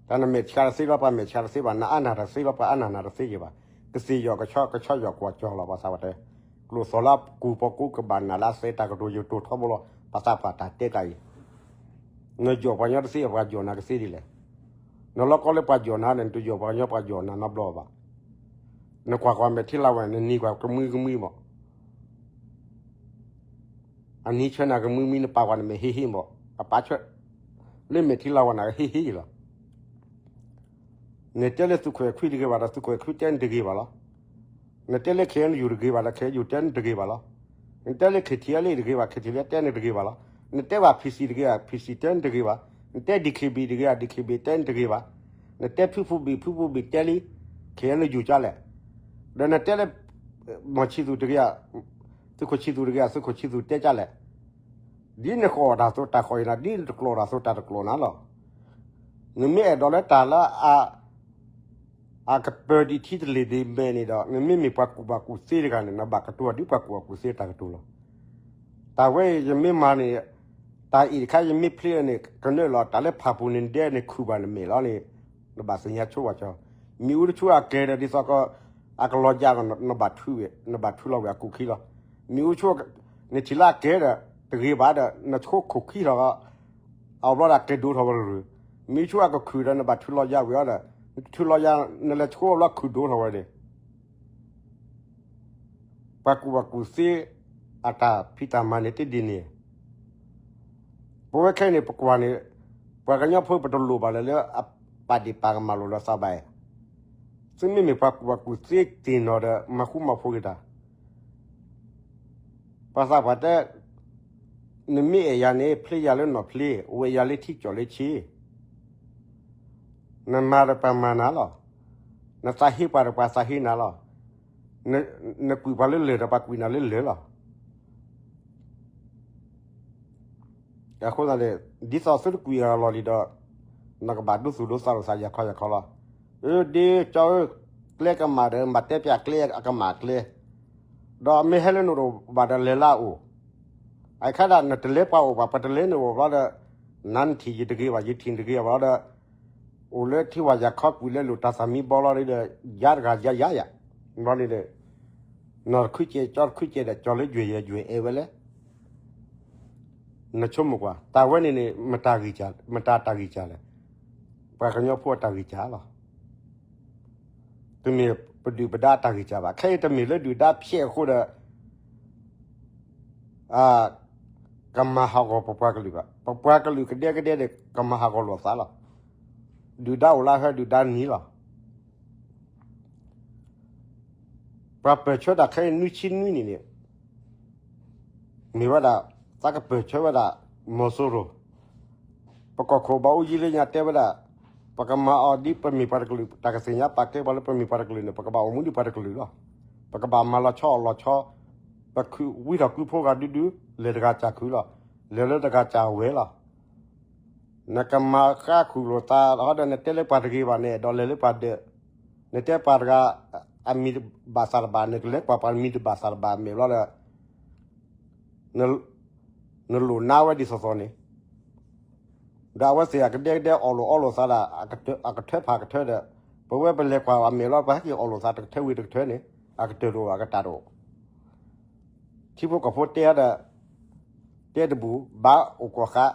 တၢ်နမဲာ်ဆှးတသ့လီၤ ပှၤမဲာ်ဆှးတသ့ဘၣ် နအါနၢ်တသ့လီၤ ပှၤအါနၢ်နၢ်တသ့က့ၤဘၣ်, ကသ့ၣ်ယီၣ်ကဆီ ကဆီယီၣ်ကွီၢ်ကၠီလီၤ ပှၤသးပှၢ်တဲ, ကျိၣ်သီၣ်လၢကူၣ်ပီကူကဘၣ်နၢ်လၢအသဲတၢ်ကတိၤယိာ်တိၢ်ထီဘိလီၤ ပှၤသးပှၢ်တၢ်တဲကါအံၤ, နယီၣ်ပှၤကညီတသ့ ပှၤယီၣ်နၤကသ့ဒ်လဲၣ်, နလီၤကီလၢပှၤယီၣ်နၤန့ၣ် နတယီၣ်ပှၤကညီပှၤယီၣ်နၤနီတဘျီဘၣ်, နကွၢ်ကွၢ်မဲာ်ထံလါဝဲ နနံၤကွၢ်ကမှံကမှံမး အနံၤဆၢနၤကမှံမံ နပာ်ကွၢ်နမဲာ်ဟ့ၣ်ဟ့ၣ်မး အပာ်ဆၢ, လၢမဲာ်ထံလါဝဲနၤကဟ့ၣ်ဟ့ၣ်လီၤ, နတဲလၢသုးခွဲးခွံတဂ့ၤဘၣ်ဒီး သုးခွဲးခွံတဲနတဂ့ၤဘၣ်လီၤ, နတဲလၢ ခ့ၣ်အဲၣ်ယူၣ် တဂ့ၤဘၣ်ဒီး ခ့ၣ်အဲၣ်ယူၣ် တဲနတဂ့ၤဘၣ်လီၤ, နတဲလၢ ခ့ၣ်ထံၣ်အဲလ်အ့ၣ် တဂ့ၤဘၣ် ခ့ၣ်ထံၣ်အဲလ်အ့ၣ် တဲနတဂ့ၤဘၣ်လီၤ, နတဲဘၣ် ဖံၣ်စံၣ် တဂ့ၤဘၣ် ဖံၣ်စံၣ် တဲနတဂ့ၤဘၣ်, နတဲ ဒံၣ်ခ့ၣ်ဘံၣ် တဂ့ၤဘၣ် ဒံၣ်ခ့ၣ်ဘံၣ် တဲနတဂ့ၤဘၣ်, နတဲဖုဖုဘံၣ် ဖုဖုဘံၣ် တဲလံ, ခ့ၣ်အဲၣ်ယူၣ်ကၢ်လဲၣ်, ဒီးနတဲလၢ မီၢ်ဆံသူး တဂ့ၤ သုးခိၣ်ဆံသူး တဂ့ၤ သုးခိၣ်ဆံသူး တဲကၢ်လဲၣ်, ဒ်နဃီၣ်တၢ်သိးတၢ်ဃီၣ်အံၤနၤ ဒ်နတကျိာ်တၢ်သိးတၢ်တကျိာ်နၤလီၤ, နမ့ၢ်အဲၣ်ဒိးလၢတၢ်လၢ အကပၢၤဒံးထံတလ့ၢ်ဒံးမဲာ်န့ၣ်ဒီး နမ့မ့ၢ်ပှၤကူၣ်ဘၣ်ကူၣ်သ့တဂၤန့ၣ် နဘၣ်ကတိၤဒ်ပှၤကူၣ်ဘၣ်ကူၣ်သ့တၢ်ကတိၤလီၤ, တၢ်ဝဲအံၤယမ့ၢ်မၤန့ၣ်, တၢ်အံၤတခါယမ့ၢ်ဖျ့လၢန့ၣ် ကနၢၣ်လီၤ တၢ်လၢဖးပူၤန့ၣ်ဒဲန့ၣ် ခုၣ်ဘၣ်နမဲာ်လီၤန့ၣ်, နဘၣ်သ့ၣ်ညါဆိဝဲကၠီ, မ့ၣ်အူတဆူအကဲၤဒီး ဒ်သိးက အကလီၤယါ နဘၣ်ထုဝဲ နဘၣ်ထုလီၤဝဲအကူာ်ခံလီၤ, မ့ၣ်အူတဆူ နထံၣ်လၢအကဲၤဒီး တဂ့ၤဘၣ်ဒီး နဆိခိၣ်ခံလီၤ အဘျီဒီးကဲၤဒိၣ်ထီၣ်ဝဲတရူး, မ့ၣ်အူဆူအကခုၣ်ဒီး နဘၣ်ထုလီၤယါဝံၤအီၤဒီး နထုလီၤယါ နလဲၤဆိအဘျီခုၣ်ဒိၣ်ထီၣ်ဝဲန့ၣ်, ပှၤကူၣ်ဘၣ်ကူၣ်သ့ အတၢ်ဖံးတၢ်မၤန့ၣ်တဒ်န့ၣ်, ပဝဲခဲအံၤန့ၣ် ပကွၢ်န့ၣ် ပှၤကညီဖိပတလိၣ်ဘၣ်လၢၤလၢ အပာ်ဒ့ၣ်ပာ်ကမၣ်လိာ်လၢသးဘၣ်, သုမ့မ့ၢ်ပှၤကူၣ်ဘၣ်ကူၣ်သ့တ့ၢ်နီၣ်ဒီး မၤဃူမၤဖိးက့ၤတၢ် ပှၤသးပှၢ်တဲ, နမ့ၢ်အဲၣ်ယၤန့ၣ် ဖျ့ယၤလၢနီၣ်ဖျ့, ဝဲယၤလၢထံကၠီၣ်လၢဆ့, နမၤဒီးပှၤမၤနၤလီၤ, နသးဟ့ပှၤဒီးပှၤသးဟ့နၤလီၤ, နကွံာ်ပှၤလၢလၢၢ်ဒီးပှၤကွံာ်နၤလၢလၢၢ်လီၤ. အဃိသတးန့ၣ် ဒ်သိးသုတကွံာ်အလီၢ်လံဒီး နကဘၣ်ဒိသူၣ်ဒိသးလိာ်သးယၤခီယၤခီလီၤ. အၢ ဒ့ကၠီဧၢ, ကျဲကမၣ်ဒီး ဘၣ်တဲပၠးကျဲအကမၣ်ကျဲ, ဒီးမ့ၢ်ဟဲလၢနအိၣ်ဘၣ်ဒီးလဲၤလၢအအိၣ်, အခါဒၣ်နတလဲၤပှၤအိၣ်ဘၣ် ပှၤတလဲၤနအိၣ်ဘၣ်လီၤဒီး နၤနထံၣ်ယတဂ့ၤဘၣ် ယထံၣ်နတဂ့ၤဘၣ်လီၤဒီး အိၣ်လၢထံဝၣ်ယၤခီကွံာ်လၢလိာ်တၢ်သးမံဘီလီၤဒီး ယၤတဂၤယၤယၤယၤ, ဘျီန့ၣ်ဒီး နီၢ်တခုကဲး ကၠီတခုကဲးဒီး ကၠီလၢယွဲၢ်ယဲၢ်ယွဲၢ်အဲၣ်ဝဲလဲၣ်. နဆိကမိၣ်ကွၢ် တၢ်ဝဲန့ၣ်န့ၣ် မတၤတၢ်ဂံၢ်စၢ်လဲၣ်, ပှၤကညီဖိအတၢ်ဂံၢ်စၢ်လီၤ. တမ့ၢ်ပဒုၣ်ပဒါအတၢ်ဂံၢ်စၢ်ဘၣ်. ခဲအံၤတမ့ၢ်လၢဒုၣ်ဒါဖျဲးအဃိဒီး ကမၤဟးဂီၤပပှၤကလုာ်ဘၣ်. ပပှၤကလုာ်ကဒဲကဒဲန့ၣ် ကမၤဟးဂီၤလိာ်သးလီၤ. ဒုၣ်ဒါအိၣ်လၢဟဲ ဒုၣ်ဒါနံၤလီၤ. ပှၤပၢၢ်ဆၢတၢ်ခဲအံၤနွံဆံနွံနံၣ်န့ၣ် မ့ၢ်ဝဲဒၣ် သးကပၢၢ်ဆၢဝဲဒၣ် မီၤစိရိၤ, ပကီၢ်ခိၣ်ဘၣ်အူယံလၢညါတဲဝဲဒၣ် ပကမၤအီၤဒ်ပမ့ၢ်ပှၤတကလုာ် တၢ်ကသ့ၣ်ညါပာ်ကဲပှၤလၢပမ့ၢ်ပှၤတကလုာ်န့ၣ် ပကဘၣ်အိၣ်မူဒ်ပှၤတကလုာ်လီၤ. ပကဘၣ်မၤလီၤဆီအီၣ်လီၤဆီ, ပဝံထီၣ်ကုဖိဂၤဒုဒု, လဲၤတဂၤစၢ်ခုလီၤ, လဲၤလၢတဂၤစၢ်ဝဲလီၤ. နကမၤဃါခုၣ်လိာ်သး ဟီဒီးနတဲလၢပှၤတဂ့ၤဘၣ်န့ၣ် အဲၣ်ဒိးလဲၤလၢပှၤဒၢး, နတဲပှၤတဂၤ အမံၤတဘၣ်သးတဘၣ် နကလဲၤကွၢ်ပှၤမံၤတဘၣ်သးတဘၣ်မဲာ်ဘျီဒီး နလိၣ်နါဝဲဒ်သိးသိးန့ၣ်, ဒီးအဝဲသ့ၣ်အကဒဲကဒဲအီၣ်လိာ်အီလိာ်သးဒၣ် အကထၢဖးကထၢဒီး ပဝဲပလဲၤကွၢ်အမဲာ်လီၤ ပဟဲက့ၤအီၣ်လိာ်သးတကထၢဝံၤတကထၢန့ၣ် အကတၢၢ်တအိၣ် အကတၢၢ်တအိၣ်. ထံဖိကီၢ်ဖိတဲဒီး တဲတဘူၣ် ဘၣ်အိၣ်ကီၢ်ဃး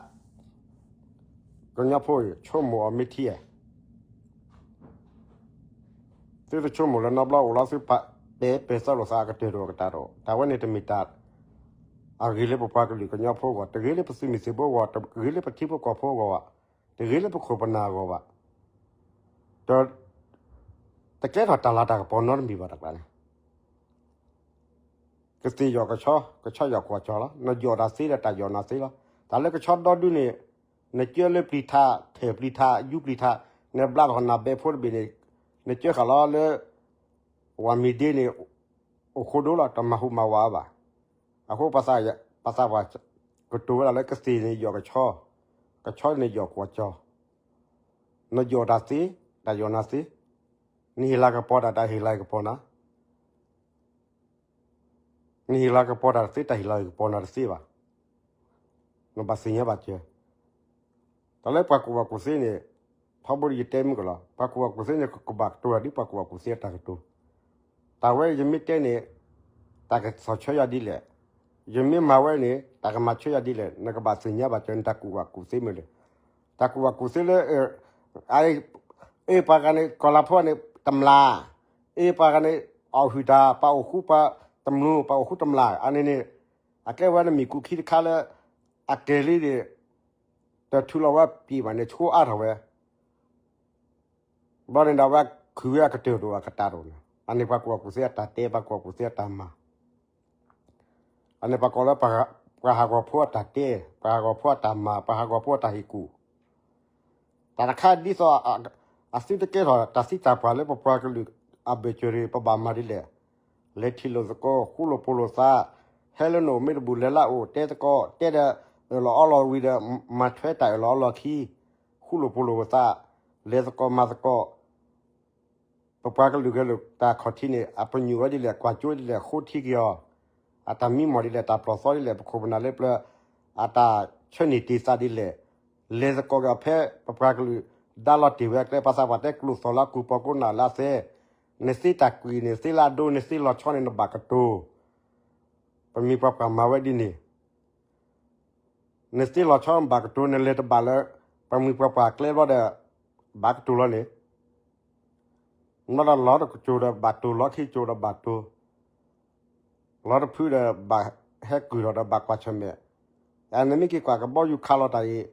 ကညီဖိ ဆိကမိၣ်အီၤမ့ၢ်ထံဧါ. သုတဆိကမိၣ်လၢၤနီတဘျီ အိၣ်လီၤသုပာ်ပဲာ်ပဲာ်သးလိာ်သး အကတၢၢ်တအိၣ် အကတၢၢ်တအိၣ်. တၢ်ဝဲန့ၣ်တမ့ၢ်တၢ်အဂ့ၤလၢပပှၤကလုာ်ကညီဖိအဂီၢ်, တဂ့ၤလၢပသုးမုၢ်သံၣ်ဘိအဂီၢ်, တဂ့ၤလၢပထံဖိကီၢ်ဖိအဂီၢ်ဘၣ်, တဂ့ၤလၢပခိၣ်ပနၢ်အဂီၢ်ဘၣ်. ဒီး တကျဲထီၣ်တၢ်လၤတၢ်ကပီၤနီတမံၤဘၣ်တကျါန့ၣ် ကသ့ၣ်ယီၢ်ကဆီ, ကဆီယီၢ်ကွၢ်ကၠီလီၤ. နယီၢ်တၢ်သ့ဒီးတၢ်ယီၢ်နၤသ့လီၤ. တၢ်လၢကဆီဒီဒုန့ၣ် နကၢလၢပျံၤထး, ထဲၣ်ပျံၤထး, ယူပျံၤထး, နဘျါထီၣ်နၢ်ဘဲဖိတဘ့ၣ်န့ၣ် နကၢဃာ်လီၤလၢ ဝၤမံၤဒ့န့ၣ် အိၣ်ဃိဒိလီၤ, တမၤဟူးမၤဝးအီၤဘၣ်. အဃိ ပှၤသးပှၢ်ကတိၤဝဲဒၣ်လၢကသ့ၣ်န့ၣ်ယီၢ်ကဆီ, ကဆီန့ၣ်ယီၢ်ကွၢ်ကၠီ, နယီၢ်တၢ်သ့, တၢ်ယီၢ်နၤသ့, နဟ့ၣ်လၤကပီၤတၢ် တၢ်ဟ့ၣ်လၤကပီၤနၤ နဟ့ၣ်လၤကပီၤတၢ်တသ့ တၢ်ဟ့ၣ်လၤကပီၤနၤတသ့ဘၣ်. နဘၣ်သ့ၣ်ညါဘၣ်စၢၤ, တၢ်လၢပှၤကူၣ်ဘၣ်ကူၣ်သ့န့ၣ် ထီဘိယတဲမုၢ်ကလီၤ, ပှၤကူၣ်ဘၣ်ကူၣ်သ့န့ၣ် ကဘၣ်ကတိၤတၢ်ဒ်ပှၤကူၣ်ဘၣ်ကူၣ်သ့အတၢ်ကတိၤ, တၢ်ဝဲယမ့ၢ်တဲန့ၣ် တၢ်ကစီၣ်ဆၢယၤဒ်လဲၣ်, ယမ့ၢ်မၤဝဲန့ၣ် တၢ်ကမၤဆၢယၤဒ်လဲၣ်, နကဘၣ်သ့ၣ်ညါဘၣ်စၢၤ နတၢ်ကူၣ်ဘၣ်ကူၣ်သ့မ့ၢ်လဲၣ်, တၢ်ကူၣ်ဘၣ်ကူၣ်သ့လၢ အ့ ပှၤဂၤန့ၣ် ကီၢ်လၤဖိန့ၣ် တမျၢ်, အ့ ပှၤဂၤန့ၣ် အီၣ်ဟုၣ်တၢ် ပှၤအိၣ်ဃူပှၤတမျၢ် ပှၤအိၣ်ဃူတမျၢ် အန့ၣ်န့ၣ် အကဲဝဲနမ့ၢ်ကူၣ်ခံတခါလၢ အကဲၤလံန့ၣ် တထုးလီၤဝဲပံာ်ဘၣ်န့ၣ် ဆိအါထီၣ်ဝဲ ဘျီန့ၣ်ဒီးဝဲခုၣ်ဝဲအကတၢၢ်တအိၣ်အကတၢၢ်တအိၣ်န့ၣ် အန့ၣ်ပှၤကူၣ်ဘၣ်ကူၣ်သ့အတၢ်တဲ ပှၤကူၣ်ဘၣ်ကူၣ်သ့အတၢ်မၤ အန့ၣ်ပှၤကိးလၢ ပှၤဟးဂီၤဖိအတၢ်တဲ, ပှၤဟးဂီၤဖိအတၢ်မၤ, ပှၤဟးဂီၤဖိအတၢ်ဟ့ၣ်ကူၣ်, တၢ်တခါဒ်သိး အသုတကဲထီၣ်တၢ်သံတၢ်ပှၢ်လၢပပှၤကလုာ်အဘၢၣ်စၢၤရ့ၣ် ပဘၣ်မၤဒ်လဲၣ်, လဲၤထံၣ်လိာ်သကိး ဃူလိာ်ဖိးလိာ်သး, ဟဲလၢနအိၣ်မ့ၢ်တဘူၣ်လဲၤလၢအအိၣ်တဲသကိး တဲဒီးအၢၣ်လီၤအီလီၤဝံၤဒီး မၤထွဲတၢ်အၢၣ်လီၤအီလီၤခံ, ဃူလိာ်ဖိးလိာ်သး, လဲၤသကိးမၤသကိး ပပှၤကလုာ်ဂဲၤလိာ်တၢ်ခီၣ်ထံးန့ၣ် အပညိၣ်ဝဲဒ်လဲၣ် ကွၢ်ကၠိဒ်လဲၣ် ဃိထံက့ၤအီၤ, အတၢ်မံမီၢ်ဒ်လဲၣ် တၢ်ပျီၢ်သီဒ်လဲၣ် ပခိၣ်ပနၢ်လၢပျၢၤ အတၢ်ဆၢန့ၢ်တ့ၢ်သးဒ်လဲၣ်, လဲၤသကိးက့ၤအီၤဖဲပပှၤကလုာ် ဒါလီၤတ့ၢ်ဝဲအကျဲ ပှၤသးပှၢ်တဲကျိၣ်သီၣ်လၢအကူၢ်ပီၤကိးနၢ်လၢအသဲ, နသ့တၢ်ကွံာ်န့ၣ် သ့လၢအဒိ နသ့လီၤဆီန့ၣ် နဘၣ်ကတိၤ, ပမံၤပှၤပှၢ်မၤဝဲဒ်န့ၣ် နသ့လီၤဆီဘၣ်ကတိၤ နလဲၤတဘၣ်လၢ ပှၤမံၤပှၤပှၢ်ကျဲဘျီဒီး ဘၣ်ကတိၤလီၤန့ၣ်, ဘျီဒီးလီၤတကၠိၤဒီးဘၣ်တိၤ လီၤခံကၠိၤဒီးဘၣ်တိၤ, လီၤတဖုဒီးဘၣ်ဟဲကုၢ်ထီၣ်ဒီးဘၣ်ကွၢ်ဆၢၣ်မဲာ်, အန့ၣ်မ့ၢ်က့ၤကွၢ်ကဘီယူၤခးလီၤတၢ်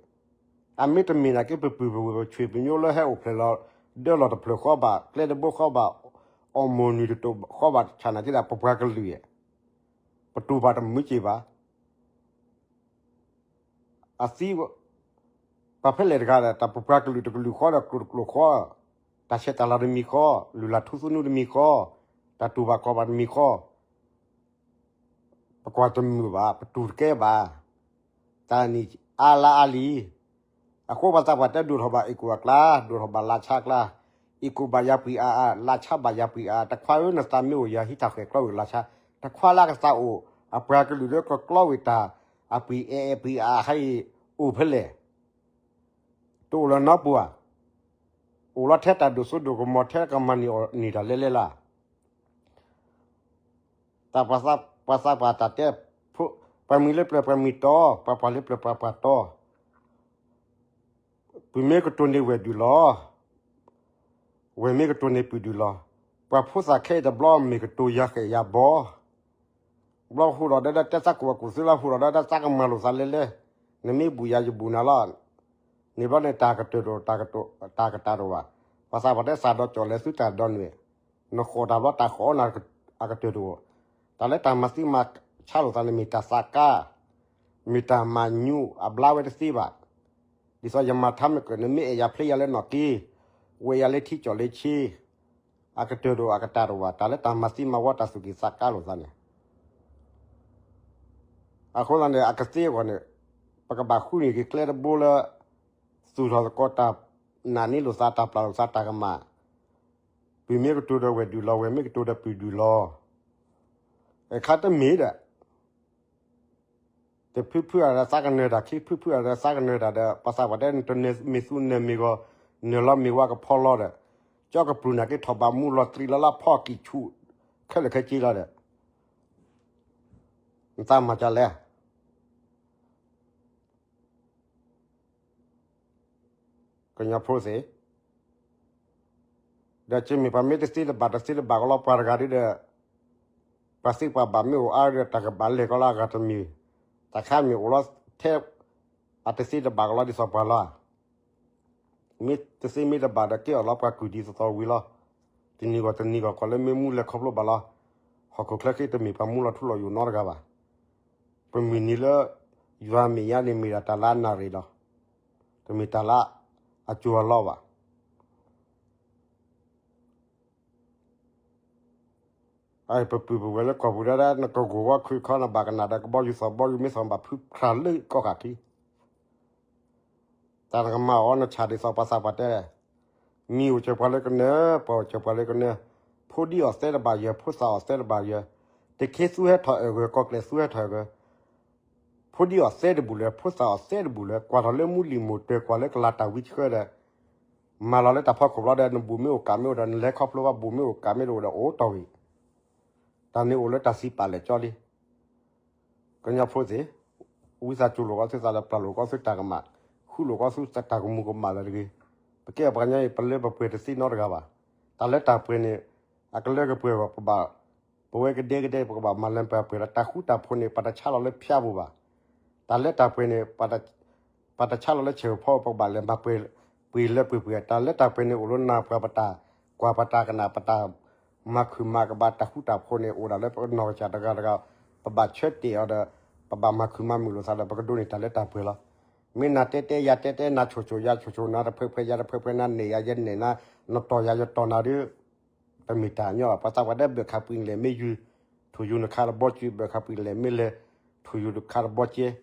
အံၤ, အမ့ၢ်တမ့ၢ်နာ်က့ ပပုၢ်ပဝဲၢ်ပဆွေပညိလၢဟဲအိၣ်ဖျဲၣ်လီၤ ဒၢလီၢ်တဖျၢၣ်ဃီဘၣ် ကျဲတဘိဃီဘၣ် အီၣ်မိၢ်နုာ်တတိာ်ဃီဘၣ်ဆၣ်နာ်က့ဒၣ် ပပှၤကလုာ် ပတူၢ်ဘၣ်တမုာ်က့ၤဘၣ် အသံ ပှၤဖဲလဲၣ်တဂၤဒီး တၢ်ပပှၤကလုာ်တကလုာ်ဃီဒီးကျိာ်တကျိာ်ဃီ, တၢ်ဆဲးတၢ်လၤတမံၤဃီ, လုၢ်လၢ်ထူသနူတမံၤဃီ, တၢ်တူၢ်ဘၣ်ခီၣ်ဘၣ်တမံၤဃီ, ပကွၢ်တမုာ်ဘၣ်, ပတူၢ်တကဲဘၣ်, တၢ်နံၣ်အါလါအါလံ, အဃိပှၤသးပှၢ်တဲဒိၣ်ထီၣ်ဘၣ်အ့ၣ်ကူၣ်အကျါ, ဒိၣ်ထီၣ်ဘၣ်လါဆါအကျါ, အ့ၣ်ကူၣ်ဘၣ်ယၤပှံၤအါ, လါဆါဘၣ်ယၤပှံၤအါ, တခွါဧၢ နသးမ့ၢ်အိၣ်ယၤဟံးထီၣ်ဃဲၤကျီဝံၤလါဆါ, တခွါလၢကသးအိၣ်, အပှၤကလုာ်လၢကကျီဝံၤတၢ်, အပှံၤအဲၣ်အဲၣ်ပှံၤအါဟဲအံၤ, အိၣ်ဖဲလဲၣ်, တအိၣ်လၢၤနီပူၤဧါ, အိၣ်လီၤထဲတၢ်ဒိၣ်စိဒိၣ်ကမီၤ ထဲကမၤန့ၢ်အီၤန့ၢ်တၢ်လဲၤလဲၤလၢ် တၢ်ပှၤသးပှၢ်တၢ်တဲ, ပှၤမံၤလၢပျၢၤပှၤမံၤတီ, ပှၤပှၢ်လၢပျၢၤပှၤပှၢ်တီ, ပုၢ်မ့ၢ်ကတိၤန့ၢ်ဝဲၢ်ဒုၣ်လီၤ, ဝဲၢ်မ့ၢ်ကတိၤန့ၢ်ပုၢ်ဒုၣ်လီၤ, ပှၤဖိသၣ်ခဲအံၤတဘျီမ့ၢ်ကတိၤယၤဃဲးယၤဘီ ဘျီဟူးဒီးဒီးတဲသးကူၣ်ဘၣ်ကူၣ်သ့လၢဟူးဒီးဒီးတဲသးကမၤလိာ်သးလဲၤလဲၤ, နမ့ၢ်ဘူၣ်ယၤယဘူၣ်နၤလီၤ, န့ၣ်ဘျီန့ၣ်တၢ်ကတၢၢ်တအိၣ်, တၢ်ကတၢၢ်တအိၣ်ဘၣ်, ပှၤသးပှၢ်တဲသးဒီးကၠီၣ်လဲၤသုတၢ်ဒီနွံ, နဃိးတၢ်ဘျီတၢ်ဃိးနၤအကတၢၢ်တအိၣ်, တၢ်လၢတၢ်မၤသံမၤဆါလိာ်သးန့ၣ်မ့ၢ်တၢ်သးကါ, မ့ၢ်တၢ်မၤညူးအဘျါဝဲတသ့ဘၣ် ဒ်သိးယမၤထါမ့ၢ်ကၢၢ် နမ့ၢ်အဲၣ်ယၤဖျဲယၤလၢနီၢ်က့, ဝဲယၤလၢထံကၠီၣ်လၢဆ့, အကတၢၢ်တအိၣ်အကတၢၢ်တအိၣ်ဘၣ်, တၢ်လၢတၢ်မၤသံမၤဝီတၢ်သူၣ်က့ၣ်သးကါလိာ်သးန့ၣ်, အဃိသတးန့ၣ် အကသ့အဂီၢ်န့ၣ်, ပကဘၣ်ဃုန့ၢ်က့ၤကျဲတဘိလၢ သူၣ်ထီၣ်သကိးတၢ်နာ်န့ၢ်လိာ်သး တၢ်ပျၢ်လိာ်သးတၢ်ကမၣ်, ပုၢ်မ့ၢ်ကတိၤဒီးဝဲၢ်ဒုၣ်လီၤ, ဝဲၢ်မ့ၢ်ကတိၤဒီးပုၢ်ဒုၣ်လီၤ, အခါတမ့ၢ်ဒီး တဖုဖုအဒီးသးကနၢၤတၢ် ခံဖုဖုအဒီးသးကနၢၤတၢ်ဒီး ပှၤသးပှၢ်တဲ နတနၢၤမ့ၢ်သူနၢၤမ့ၢ်ဂီၤ နၢၤလီၤမ့ၢ်ဝါကဖီလီၤဒီး ကၠီကပြုၢ်နာ်က့ထီၣ်ဘးမူလီၤတြံးလီၤလၢဖီကံၢ်ဆူၣ် ခဲလၢာ်ခဲဆ့လီၤဒီး နသးမၤကလဲၣ် ကညီဖိသ့ၣ်, ဒီးကမ့ၢ်ပှၤမ့ၢ်တသ့တဘၣ်တသ့တဘၣ်ကလီပှၤတဂၤဒ်ဒီး, ပှၤသ့ပှၤဘၣ်မ့ၢ်အိၣ်အါဒီး တၢ်ကဘၣ်လဲၤကီလၢအဂၤတမံၤ, တၢ်ခါမ့ၢ်အိၣ်လီၤထဲ အတသ့တဘၣ်ကလီဒ်သိးပှၤလီၤ. မ့ၢ်တသ့မ့ၢ်တဘၣ်ဒီးကဲအီၤလီၤပှၤကုၢ်ဒ်သိးသိးဝံၤလီၤ. တနံၤဂီၢ်တနံၤဂီၢ် ကွၢ်လၢမ့ၢ်မူလဲၤခီဖျိဘၣ်လီၤ. ဟီၣ်ခိၣ်ချၢဃ့တမ့ၢ်ပှၤမူလီၤထူလီၤယိာ်နီတဂၤဘၣ်. ပမုၢ်နံၤလၢ ယွၤမဲာ်ညါန့ၣ်မ့ၢ်ဒၣ်တၢ်လၢအနၣ်ရံၣ်လီၤ. တမ့ၢ်တၢ်လၢအစှၤလီၤဘၣ်. ပပုၢ်ပဝဲၢ်လၢကီၢ်ပူၤဒၣ်ဒၣ် နကဂီၤဝီခုခီ နဘၣ်ကနၣ်ဒီးကဘီယူၤသီၣ်ဘီယူၤ မ့ၢ်သီၣ်ဘၣ်ဖုဖျါလၢကီၢ်ဃၣ်ခံ တၢ်နကမၤအီၤနဆၣ်ဒ်သိးပှၤသးပှၢ်တဲ, မံၤအိၣ်စၢၤပှၤလၢကနၢၤ, ပှၤအိၣ်စၢၤပှၤလၢကနၢၤ, ဖိဒံအီၣ်သဲတဘၣ်ယၢၤ, ဖိသၣ်အီၣ်သဲတဘၣ်ယၢၤ, တခ့သူဟဲထီၣ်အၢၣ်ဂၢၢ် ကီၢ်ကျဲၤသူဟဲထီၣ်အၢၣ်ဂၢၢ်, ဖိဒံအီၣ်သဲတဘူၣ်လၢၤ, ဖိသၣ်အီၣ်သဲတဘူၣ်လၢၤ, ကွၢ်ထီၣ်လၢမူလံၤမိၢ်တၢၤ ကွၢ်လၢကလၤတၢ်ဝံဆှၢဒီး မၤလီၤလၢတၢ်ဖီခိၣ်ဘျီဒီး နဘူၣ်မ့ၢ်အိၣ်ကးမ့ၢ်အိၣ်ဒီး နလဲၤခီဖျိဘၣ် ဘူၣ်မ့ၢ်အိၣ်ကးမ့ၢ်တအိၣ်ဒီးအိၣ်တီၢ်ဝံၤ တၢ်န့ၣ်အိၣ်လၢတၢ်သံပာ်လဲၣ်ကၠီလံ. ကညီဖိသ့ၣ်, ဝံသးစူၤလိာ်ကီသုသးလၢပျၢ်လိာ်ကီသုတၢ်ကမၣ်, ဃူလိာ်ကီသုတၢ်ကမူၤကမၣ်လၢတဂ့ၤ. ပကဲပှၤကညီအံၤ ပလၢပပှဲၤတသ့နီတဂၤဘၣ်. တၢ်လၢတၢ်ပှဲၤန့ၣ် အကလၢကပှဲၤဂီၢ် ပဘၣ်, ပဝဲကဒဲကဒဲ ပကဘၣ်မၤလၢပှဲၤပှဲၤလီၤ. တၢ်ဃူတၢ်ဖိးန့ၣ် ပတဆါလီၤလၢဖၠါပူၤဘၣ်. တၢ်လၢတၢ်ပှဲၤန့ၣ် ပတဆါလီၤလၢဆဲးဖိ ပကဘၣ်လဲၤမၤပှဲၤပှဲၤလၢပှဲၤပှဲၤ. တၢ်လၢတၢ်ပှဲၤန့ၣ် အိၣ်လၢနၢ်ပှၤပတၢ်ကွၢ်ပတၢ်ကနၣ် ပတၢ်မၤခုၣ်မၤကဘၣ် တၢ်ဃူတၢ်ဖိးန့ၣ် အိၣ်ဒၣ်လၢပနီၢ်ကစၢ်တဂၤတဂၤ, ပဘၣ်ဆၢတဲာ်အီၤဒီး ပဘၣ်မၤခုၣ်မၤမုာ်လိာ်သးဒီး ပကဒိးန့ၢ်တၢ်လၢတၢ်ပှဲၤလီၤ. မ့ၢ်နၤတဲတဲယၤတဲတဲ နၤဆိၣ်ဆိၣ်ယၤဆိၣ်ဆိၣ် နၤတဖှဲးဖှဲးယၤတဖှဲးဖှဲး နၤနဲၣ်ယၤယနဲၣ်နၤ နတီၢ်ယၤယတီၢ်နၤဒီး ပမ့ၢ်တၢ်ညီဘၣ်. ပှၤသးပှၢ်တဲ ဘၢၣ်ခးပှံာ်လဲၣ်မ့ၢ်ယုၢ်, ထိၣ်ယုၢ်နခးတဘီကၠူ, ဘၢၣ်ခးပှံာ်လဲၣ်မ့ၢ်လဲၤ, ထိၣ်ယုၢ်နခးတဘီကၠဲ.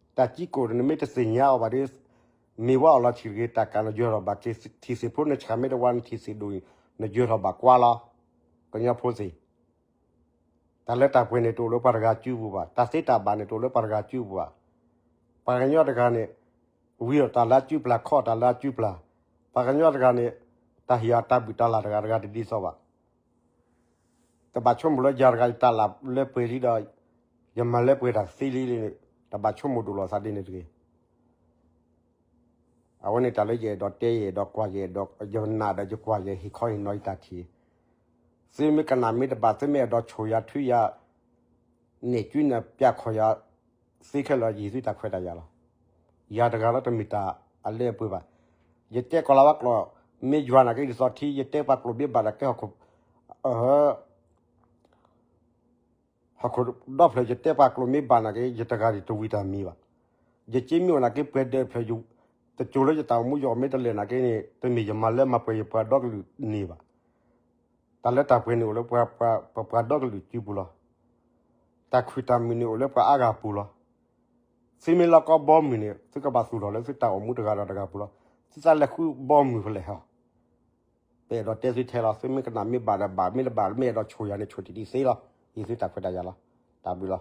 တၢ်ကံကိၣ်ဒီး နမ့ၢ်တသ့ၣ်ညါအီၤဘၣ်ဒီး မ့ၢ်ဝဲအီၤလီၤထံၣ်တဂ့ၤ, တၢ်ကးနယၢၤထီၣ်ဘၣ်က့ၤ, ထံၣ်သ့ၣ်ဖိနဆၣ်မ့ၢ်တဝါ နထံၣ်သ့ၣ်ဒိၣ်အံၤ နယၢၤထီၣ်ဘၣ်ကွါလီၤ. ကညီဖိသ့ၣ် တၢ်လၢတၢ်ပှဲၤန့ၣ် တအိၣ်လၢပှၤတဂၤစုပူၤဘၣ်. တၢ်သ့တၢ်ဘၣ်န့ၣ် တအိၣ်လၢပှၤတဂၤစုပူၤဘၣ်. ပှၤကညီတဂၤန့ၣ် ဝံအီၤတၢ်လၢအစုပျၢ်, ခီအီၤတၢ်လၢအစုပျၢ်. ပှၤကညီတဂၤန့ၣ် တၢ်ဟ့ၣ်အီၤတၢ်ဘူၣ်တၢ်လၢ်တဂၤတဂၤတဒ်သိးဘၣ်. တဘၣ်ဆိကမိၣ်လၢယၤတဂၤယတၢ်လၢပှဲၤလံဒီး ယမၤလၢပှဲၤတၢ်သ့လံန့ၣ် တဘၣ်ဆိကမိၣ်ဒိၣ်လီၤသးဒ်န့ၣ်တဂ့ၤ. အဝဲန့ၣ်တၢ်လၢယအဲၣ်ဒိးတဲ ယအဲၣ်ဒိးကွၢ် ယအဲၣ်ဒိး ယနၢ်ဒီးယကွၢ် ယဟ့ၣ်ခီဟ့ၣ်နီၤယတၢ်ထံၣ်, သုမ့ၢ်ကနၣ်မ့ၢ်တဘၣ် သုမ့ၢ်အဲၣ်ဒိးဆိၣ်ယၤထုယၤ နဲၣ်ကုနၢ်ပျၢ်ခီၣ်ယၤ သ့ခဲလၢာ် ယဟ့ၣ်သုတၢ်ခွဲးတၢ်ယာ်လီၤ. ယၤတဂၤလၢတမ့ၢ်တၢ်အလၢအပှဲၤဘၣ်. ယတဲကီၢ်လၤဝါကျိာ် မ့ၢ်ယွၤနာ်က့ဒ်သိးထံ ယတဲပှၤကျိာ်မ့ၢ်ဘၣ်နာ်က့ ဟီၣ်ခိၣ်ဒီဖျၢၣ် ယတဲပှၤကျိာ်မ့ၢ်ဘၣ်နာ်က့ ယတဂၤဒံးတဝံၤတၢ်မံၤဘၣ်. ယက့မ့ၢ်အိၣ်နာ်က့ ပှဲၤဒၢးဖျၢၣ် တစိၤလၢယတၢ်အိၣ်မူယအီၣ်မ့ၢ်တလဲၤနာ်က့န့ၣ် တမ့ၢ်ယမၤလၢမၤပှဲၤယပှၤဒီကလုာ်န့ၣ်ဘၣ်. တၢ်လၢတၢ်ပှဲၤန့ၣ်အိၣ်လၢပှၤပှၤဒီကလုာ်စုပူၤလီၤ. တၢ်ခုၣ်တၢ်မုာ်န့ၣ်အိၣ်လၢပှၤအါဂၤပူၤလီၤ. သုမ့ၢ်လီၢ်ကီဘီမုၢ်န့ၣ် သုကဘၣ်သူၣ်ထီၣ်လၢသုတၢ်အိၣ်မူတဂၤဒီးတဂၤပူၤလီၤ. သုသးလဲၤဃုဘီမုၢ်ဖဲလဲၣ်ဟီ ပအဲၣ်ဒိးတဲသုထဲလီၤ. သုမ့ၢ်ကနၣ်မ့ၢ်ဘၣ်ဒီးဘၣ် မ့ၢ်တဘၣ် မ့ၢ်အဲၣ်ဒိးဆိၣ်ယၤန့ၣ် ဆိၣ်တံၢ်တံၢ်သ့လီၤ. ယဟ့ၣ်သုတၢ်ခွဲးတၢ်ယာ်လီၤ. တၢ်ဘျုးလီၤ.